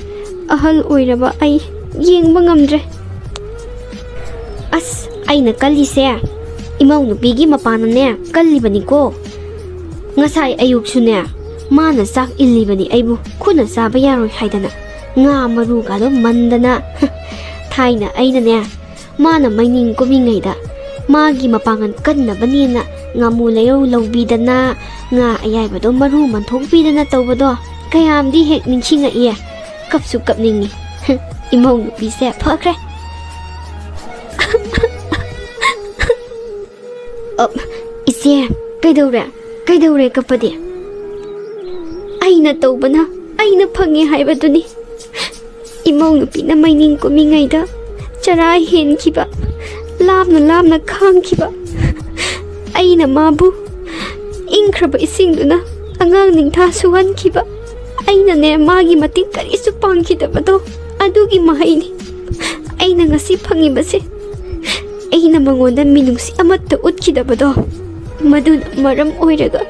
ꯑꯍꯜ ꯑꯣꯏꯔꯕ ꯑꯩ ꯌꯦꯡꯕ ꯉꯝꯗ꯭ꯔꯦ꯫ ꯑꯁ, ꯑꯩꯅ ꯀꯜꯂꯤꯁꯦ ꯏꯃꯧ ꯅꯨꯄꯤꯒꯤ ꯃꯄꯥꯅꯅꯦ ꯀꯜꯂꯤꯕꯅꯤꯀꯣ꯫ ꯉꯁꯥꯏ ꯑꯌꯨꯛꯁꯨꯅꯦ, ꯃꯥꯅ ꯆꯥꯛ ꯏꯜꯂꯤꯕꯅꯤ ꯑꯩꯕꯨ, ꯈꯨꯠꯅ ꯆꯥꯕ ꯌꯥꯔꯣꯏ ꯍꯥꯏꯗꯅ꯫ ꯉꯥ ꯃꯔꯨꯒꯗꯣ ꯃꯟꯗꯅ꯫ ꯊꯥꯏꯅ ꯑꯩꯅꯅꯦ, ꯃꯥꯅ ꯃꯩꯅꯤꯡ ꯀꯨꯝꯃꯤꯉꯩꯗ ꯃꯥꯒꯤ ꯃꯄꯥꯡꯒꯜ ꯀꯟꯅꯕꯅꯦꯅ ꯉꯥꯃꯨ ꯂꯩꯔꯧ ꯂꯧꯕꯤꯗꯅ, ꯉꯥ ꯑꯌꯥꯏꯕꯗꯣ ꯃꯔꯨ ꯃꯟꯊꯣꯛꯄꯤꯗꯅ ꯇꯧꯕꯗꯣ ꯀꯌꯥꯝꯗꯤ ꯍꯦꯛ ꯅꯤꯡꯁꯤꯡꯉꯛꯏ꯫ ꯀꯞꯁꯨ ꯀꯞꯅꯤꯡꯉꯤ꯫ ꯏꯃꯧ ꯅꯨꯄꯤꯁꯦ ꯐꯈ꯭ꯔꯦ꯫ ꯑ, ꯏꯆꯦ, ꯀꯩꯗꯧꯔꯦ? ꯀꯩꯗꯧꯔꯦ ꯀꯞꯄꯗꯤ? ꯑꯩꯅ ꯇꯧꯕꯅ ꯑꯩꯅ ꯐꯪꯉꯦ ꯍꯥꯏꯕꯗꯨꯅꯤ꯫ ꯏꯃꯧ ꯅꯨꯄꯤꯅ ꯃꯩꯅꯤꯡ ꯀꯨꯝꯃꯤꯉꯩꯗ ꯆꯔꯥ ꯍꯦꯟꯈꯤꯕ, ꯂꯥꯞꯅ ꯂꯥꯞꯅ ꯈꯥꯡꯈꯤꯕ, ꯑꯩꯅ ꯃꯥꯕꯨ ꯏꯪꯈ꯭ꯔꯕ ꯏꯁꯤꯡꯗꯨꯅ ꯑꯉꯥꯡ ꯅꯤꯡꯊꯥ ꯁꯨꯍꯟꯈꯤꯕ, ꯑꯩꯅꯅꯦ ꯃꯥꯒꯤ ꯃꯇꯦꯡ ꯀꯔꯤꯁꯨ ꯄꯥꯡꯈꯤꯗꯕꯗꯣ, ꯑꯗꯨꯒꯤ ꯃꯍꯩꯅꯤ꯫ ꯑꯩꯅ ꯉꯁꯤ ꯐꯪꯉꯤꯕꯁꯦ, ꯑꯩꯅ ꯃꯉꯣꯟꯗ ꯃꯤꯅꯨꯡꯁꯤ ꯑꯃꯠꯇ ꯎꯠꯈꯤꯗꯕꯗꯣ, ꯃꯗꯨꯅ ꯃꯔꯝ ꯑꯣꯏꯔꯒ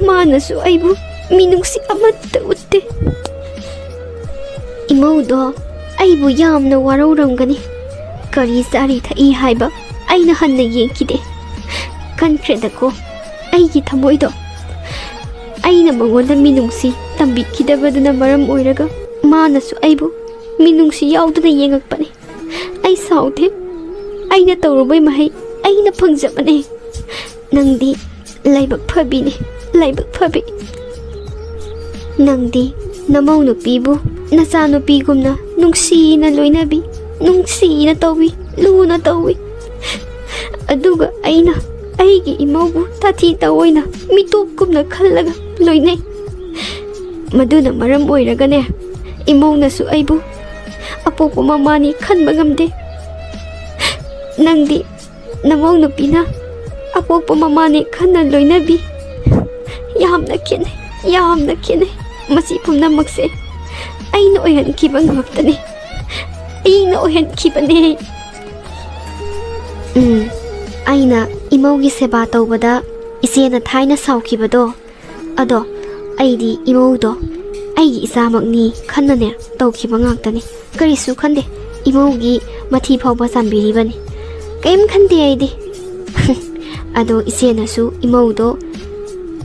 ꯃꯥꯅꯁꯨ ꯑꯩꯕꯨ ꯃꯤꯅꯨꯡꯁꯤ ꯑꯃꯠꯇ ꯎꯠꯇꯦ꯫ ꯏꯃꯧꯗꯣ ꯑꯩꯕꯨ ꯌꯥꯝꯅ ꯋꯥꯔꯧꯔꯝꯒꯅꯤ꯫ ꯀꯔꯤ ꯆꯥꯔꯤ ꯊꯛꯏ ꯍꯥꯏꯕ ꯑꯩꯅ ꯍꯟꯅ ꯌꯦꯡꯈꯤꯗꯦ꯫ ꯀꯟꯈ꯭ꯔꯦꯗꯀꯣ ꯑꯩꯒꯤ ꯊꯃꯣꯏꯗꯣ꯫ ꯑꯩꯅ ꯃꯉꯣꯟꯗ ꯃꯤꯅꯨꯡꯁꯤ ꯇꯝꯕꯤꯈꯤꯗꯕꯗꯨꯅ ꯃꯔꯝ ꯑꯣꯏꯔꯒ ꯃꯥꯅꯁꯨ ꯑꯩꯕꯨ ꯃꯤꯅꯨꯡꯁꯤ ꯌꯥꯎꯗꯅ ꯌꯦꯡꯉꯛꯄꯅꯤ꯫ ꯑꯩ ꯁꯥꯎꯗꯦ꯫ ꯑꯩꯅ ꯇꯧꯔꯨꯕꯩ ꯃꯍꯩ ꯑꯩꯅ ꯐꯪꯖꯕꯅꯦ꯫ ꯅꯪꯗꯤ ꯂꯥꯏꯕꯛ ꯐꯕꯤꯅꯦ, ꯂꯥꯏꯕꯛ ꯐꯕꯤ꯫ ꯅꯪꯗꯤ ꯅꯃꯧ ꯅꯨꯄꯤꯕꯨ ꯅꯆꯥꯅꯨꯄꯤꯒꯨꯝꯅ ꯅꯨꯡꯁꯤꯅ ꯂꯣꯏꯅꯕꯤ, ꯅꯨꯡꯁꯤꯅ ꯇꯧꯕꯤ, ꯂꯨꯅ ꯇꯧꯏ꯫ ꯑꯗꯨꯒ ꯑꯩꯅ ꯑꯩꯒꯤ ꯏꯃꯧꯕꯨ ꯇꯥꯊꯤ ꯇꯥꯑꯣꯏꯅ ꯃꯤꯇꯣꯞꯀꯨꯝꯅ ꯈꯜꯂꯒ ꯂꯣꯏꯅꯩ꯫ ꯃꯗꯨꯅ ꯃꯔꯝ ꯑꯣꯏꯔꯒꯅꯦ, ꯏꯃꯧꯅꯁꯨ ꯑꯩꯕꯨ ꯑꯄꯣꯛꯄ ꯃꯃꯥꯅꯤ ꯈꯟꯕ ꯉꯝꯗꯦ꯫ ꯅꯪꯗꯤ ꯅꯃꯧ ꯅꯨꯄꯤꯅ ꯑꯄꯣꯛꯄ ꯃꯃꯥꯅꯤ ꯈꯟꯅ ꯂꯣꯏꯅꯕꯤ꯫ ꯌꯥꯝꯅ ꯈꯦꯠꯅꯩ, ꯌꯥꯝꯅ ꯈꯦꯠꯅꯩ꯫ ꯃꯁꯤ ꯄꯨꯝꯅꯃꯛꯁꯦ ꯑꯩꯅ ꯑꯣꯏꯍꯟꯈꯤꯕ ꯉꯥꯛꯇꯅꯤ꯫ ꯑꯩꯅ ꯑꯣꯏꯍꯟꯈꯤꯕꯅꯦ꯫ ꯎꯝ, ꯑꯩꯅ ꯏꯃꯧꯒꯤ ꯁꯦꯕꯥ ꯇꯧꯕꯗ ꯏꯆꯦꯅ ꯊꯥꯏꯅ ꯁꯥꯎꯈꯤꯕꯗꯣ, ꯑꯗꯣ ꯑꯩꯗꯤ ꯏꯃꯧꯗꯣ ꯑꯩꯒꯤ ꯏꯆꯥꯃꯛꯅꯤ ꯈꯟꯅꯅꯦ ꯇꯧꯈꯤꯕ ꯉꯥꯛꯇꯅꯤ꯫ ꯀꯔꯤꯁꯨ ꯈꯟꯗꯦ꯫ ꯏꯃꯧꯒꯤ ꯃꯊꯤ ꯐꯥꯎꯕ ꯆꯥꯝꯕꯤꯔꯤꯕꯅꯤ꯫ ꯀꯔꯤꯝ ꯈꯟꯗꯦ ꯑꯩꯗꯤ꯫ ꯑꯗꯣ ꯏꯆꯦꯅꯁꯨ ꯏꯃꯧꯗꯣ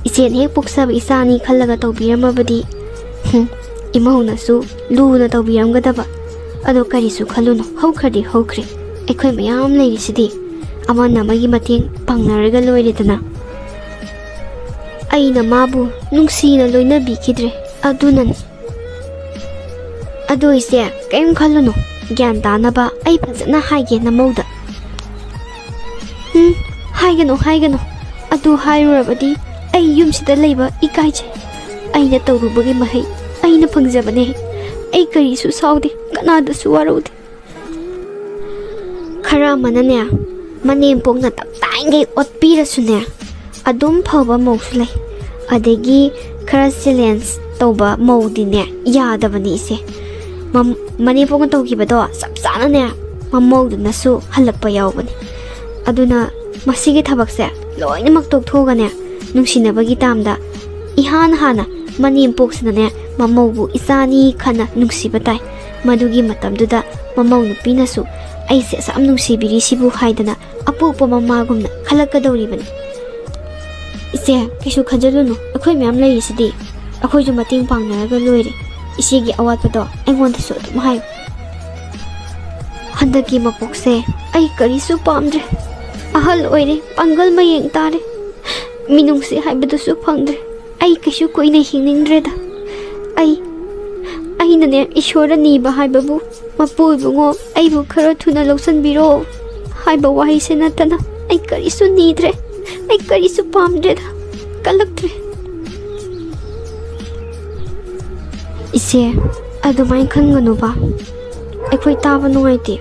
ꯏꯆꯦꯅ ꯍꯦꯛ ꯄꯣꯛꯆꯕ ꯏꯆꯥꯅꯤ ꯈꯜꯂꯒ ꯇꯧꯕꯤꯔꯝꯃꯕꯗꯤ, ꯍꯨꯝ, ꯏꯃꯧꯅꯁꯨ ꯂꯨꯅ ꯇꯧꯕꯤꯔꯝꯒꯗꯕ꯫ ꯑꯗꯣ ꯀꯔꯤꯁꯨ ꯈꯜꯂꯨꯅꯨ, ꯍꯧꯈ꯭ꯔꯗꯤ ꯍꯧꯈ꯭ꯔꯦ꯫ ꯑꯩꯈꯣꯏ ꯃꯌꯥꯝ ꯂꯩꯔꯤꯁꯤꯗꯤ, ꯑꯃꯅ ꯑꯃꯒꯤ ꯃꯇꯦꯡ ꯄꯥꯡꯅꯔꯒ ꯂꯣꯏꯔꯦꯗꯅ꯫ ꯑꯩꯅ ꯃꯥꯕꯨ ꯅꯨꯡꯁꯤꯅ ꯂꯣꯏꯅꯕꯤꯈꯤꯗ꯭ꯔꯦ, ꯑꯗꯨꯅꯅꯤ꯫ ꯑꯗꯨ ꯏꯆꯦ, ꯀꯔꯤꯝ ꯈꯜꯂꯨꯅꯨ, ꯒ꯭ꯌꯥꯟ ꯇꯥꯅꯕ ꯑꯩ ꯐꯖꯅ ꯍꯥꯏꯒꯦ ꯅꯃꯧꯗ꯫ ꯎꯝ, ꯍꯥꯏꯒꯅꯨ, ꯍꯥꯏꯒꯅꯨ꯫ ꯑꯗꯨ ꯍꯥꯏꯔꯨꯔꯕꯗꯤ ꯑꯩ ꯌꯨꯝꯁꯤꯗ ꯂꯩꯕ ꯏꯀꯥꯏꯖꯩ꯫ ꯑꯩꯅ ꯇꯧꯔꯨꯕꯒꯤ ꯃꯍꯩ ꯂꯣꯏꯅ ꯐꯪꯖꯕꯅꯦ꯫ ꯑꯩ ꯀꯔꯤꯁꯨ ꯁꯥꯎꯗꯦ, ꯀꯅꯥꯗꯁꯨ ꯋꯥꯔꯧꯗꯦ꯫ ꯈꯔ ꯑꯃꯅꯅꯦ, ꯃꯅꯦꯝꯄꯣꯛꯅ ꯇꯞꯇꯥꯏꯈꯩ ꯑꯣꯠꯄꯤꯔꯁꯨꯅꯦ, ꯑꯗꯨꯝ ꯐꯕ ꯃꯧꯁꯨ ꯂꯩ꯫ ꯑꯗꯒꯤ ꯈꯔ ꯆꯦꯂꯦꯟꯖ ꯇꯧꯕ ꯃꯧꯗꯤꯅꯦ, ꯌꯥꯗꯕꯅꯤ ꯏꯆꯦ꯫ ꯃꯝ-, ꯃꯅꯦꯝꯄꯣꯛꯅ ꯇꯧꯈꯤꯕꯗꯣ ꯆꯞ ꯆꯥꯅꯅꯦ, ꯃꯃꯧꯗꯨꯅꯁꯨ ꯍꯜꯂꯛꯄ ꯌꯥꯎꯕꯅꯤ꯫ ꯑꯗꯨꯅ ꯃꯁꯤꯒꯤ ꯊꯕꯛꯁꯦ ꯂꯣꯏꯅꯃꯛ ꯇꯣꯛꯊꯣꯛꯑꯒꯅꯦ, ꯅꯨꯡꯁꯤꯅꯕꯒꯤ ꯇꯥꯝꯗ ꯏꯍꯥꯟ ꯍꯥꯟꯅ ꯃꯅꯦꯝꯄꯣꯛꯁꯤꯅꯅꯦ, ꯃꯃꯧꯕꯨ ꯏꯆꯥꯅꯤ ꯈꯟꯅ ꯅꯨꯡꯁꯤꯕ ꯇꯥꯏ꯫ ꯃꯗꯨꯒꯤ ꯃꯇꯝꯗꯨꯗ ꯃꯃꯧ ꯅꯨꯄꯤꯅꯁꯨ "ꯑꯩꯁꯦ ꯑꯁꯨꯛ ꯌꯥꯝ ꯅꯨꯡꯁꯤꯕꯤꯔꯤꯁꯤꯕꯨ" ꯍꯥꯏꯗꯅ ꯑꯄꯣꯛꯄ ꯃꯃꯥꯒꯨꯝꯅ ꯈꯜꯂꯛꯀꯗꯧꯔꯤꯕꯅꯤ꯫ "ꯏꯆꯦ, ꯀꯩꯁꯨ ꯈꯟꯖꯜꯂꯨꯅꯨ, ꯑꯩꯈꯣꯏ ꯃꯌꯥꯝ ꯂꯩꯔꯤꯁꯤꯗꯤ꯫ ꯑꯩꯈꯣꯏꯁꯨ ꯃꯇꯦꯡ ꯄꯥꯡꯅꯔꯒ ꯂꯣꯏꯔꯦ꯫ ꯏꯆꯦꯒꯤ ꯑꯋꯥꯠꯄꯗꯣ ꯑꯩꯉꯣꯟꯗꯁꯨ ꯑꯗꯨꯝ ꯍꯥꯏꯌꯨ꯫ ꯍꯟꯗꯛꯀꯤ ꯃꯄꯣꯛꯁꯦ ꯑꯩ ꯀꯔꯤꯁꯨ ꯄꯥꯝꯗ꯭ꯔꯦ꯫ ꯑꯍꯜ ꯑꯣꯏꯔꯦ, ꯄꯥꯡꯒꯜ ꯃꯌꯦꯡ ꯇꯥꯔꯦ, ꯃꯤꯅꯨꯡꯁꯤ ꯍꯥꯏꯕꯗꯨꯁꯨ ꯐꯪꯗ꯭ꯔꯦ꯫ ꯑꯩ ꯀꯩꯁꯨ ꯀꯨꯏꯅ ꯍꯤꯡꯅꯤꯡꯗ꯭ꯔꯦꯗ꯫ ꯑꯩ, ꯑꯩꯅꯅꯦ, ꯏꯁꯣꯔꯗ ꯅꯤꯕ ꯍꯥꯏꯕꯕꯨ, 'ꯃꯄꯨ ꯏꯕꯨꯡꯉꯣ, ꯑꯩꯕꯨ ꯈꯔ ꯊꯨꯅ ꯂꯧꯁꯤꯟꯕꯤꯔꯣ' ꯍꯥꯏꯕ ꯋꯥꯍꯩꯁꯦ ꯅꯠꯇꯅ ꯑꯩ ꯀꯔꯤꯁꯨ ꯅꯤꯗ꯭ꯔꯦ꯫ ꯑꯩ ꯀꯔꯤꯁꯨ ꯄꯥꯝꯗ꯭ꯔꯦꯗ꯫ ꯀꯜꯂꯛꯇ꯭ꯔꯦ꯫ ꯏꯆꯦ, ꯑꯗꯨꯃꯥꯏꯅ ꯈꯟꯒꯅꯨꯕ꯫ ꯑꯩꯈꯣꯏ ꯇꯥꯕ ꯅꯨꯡꯉꯥꯏꯇꯦ꯫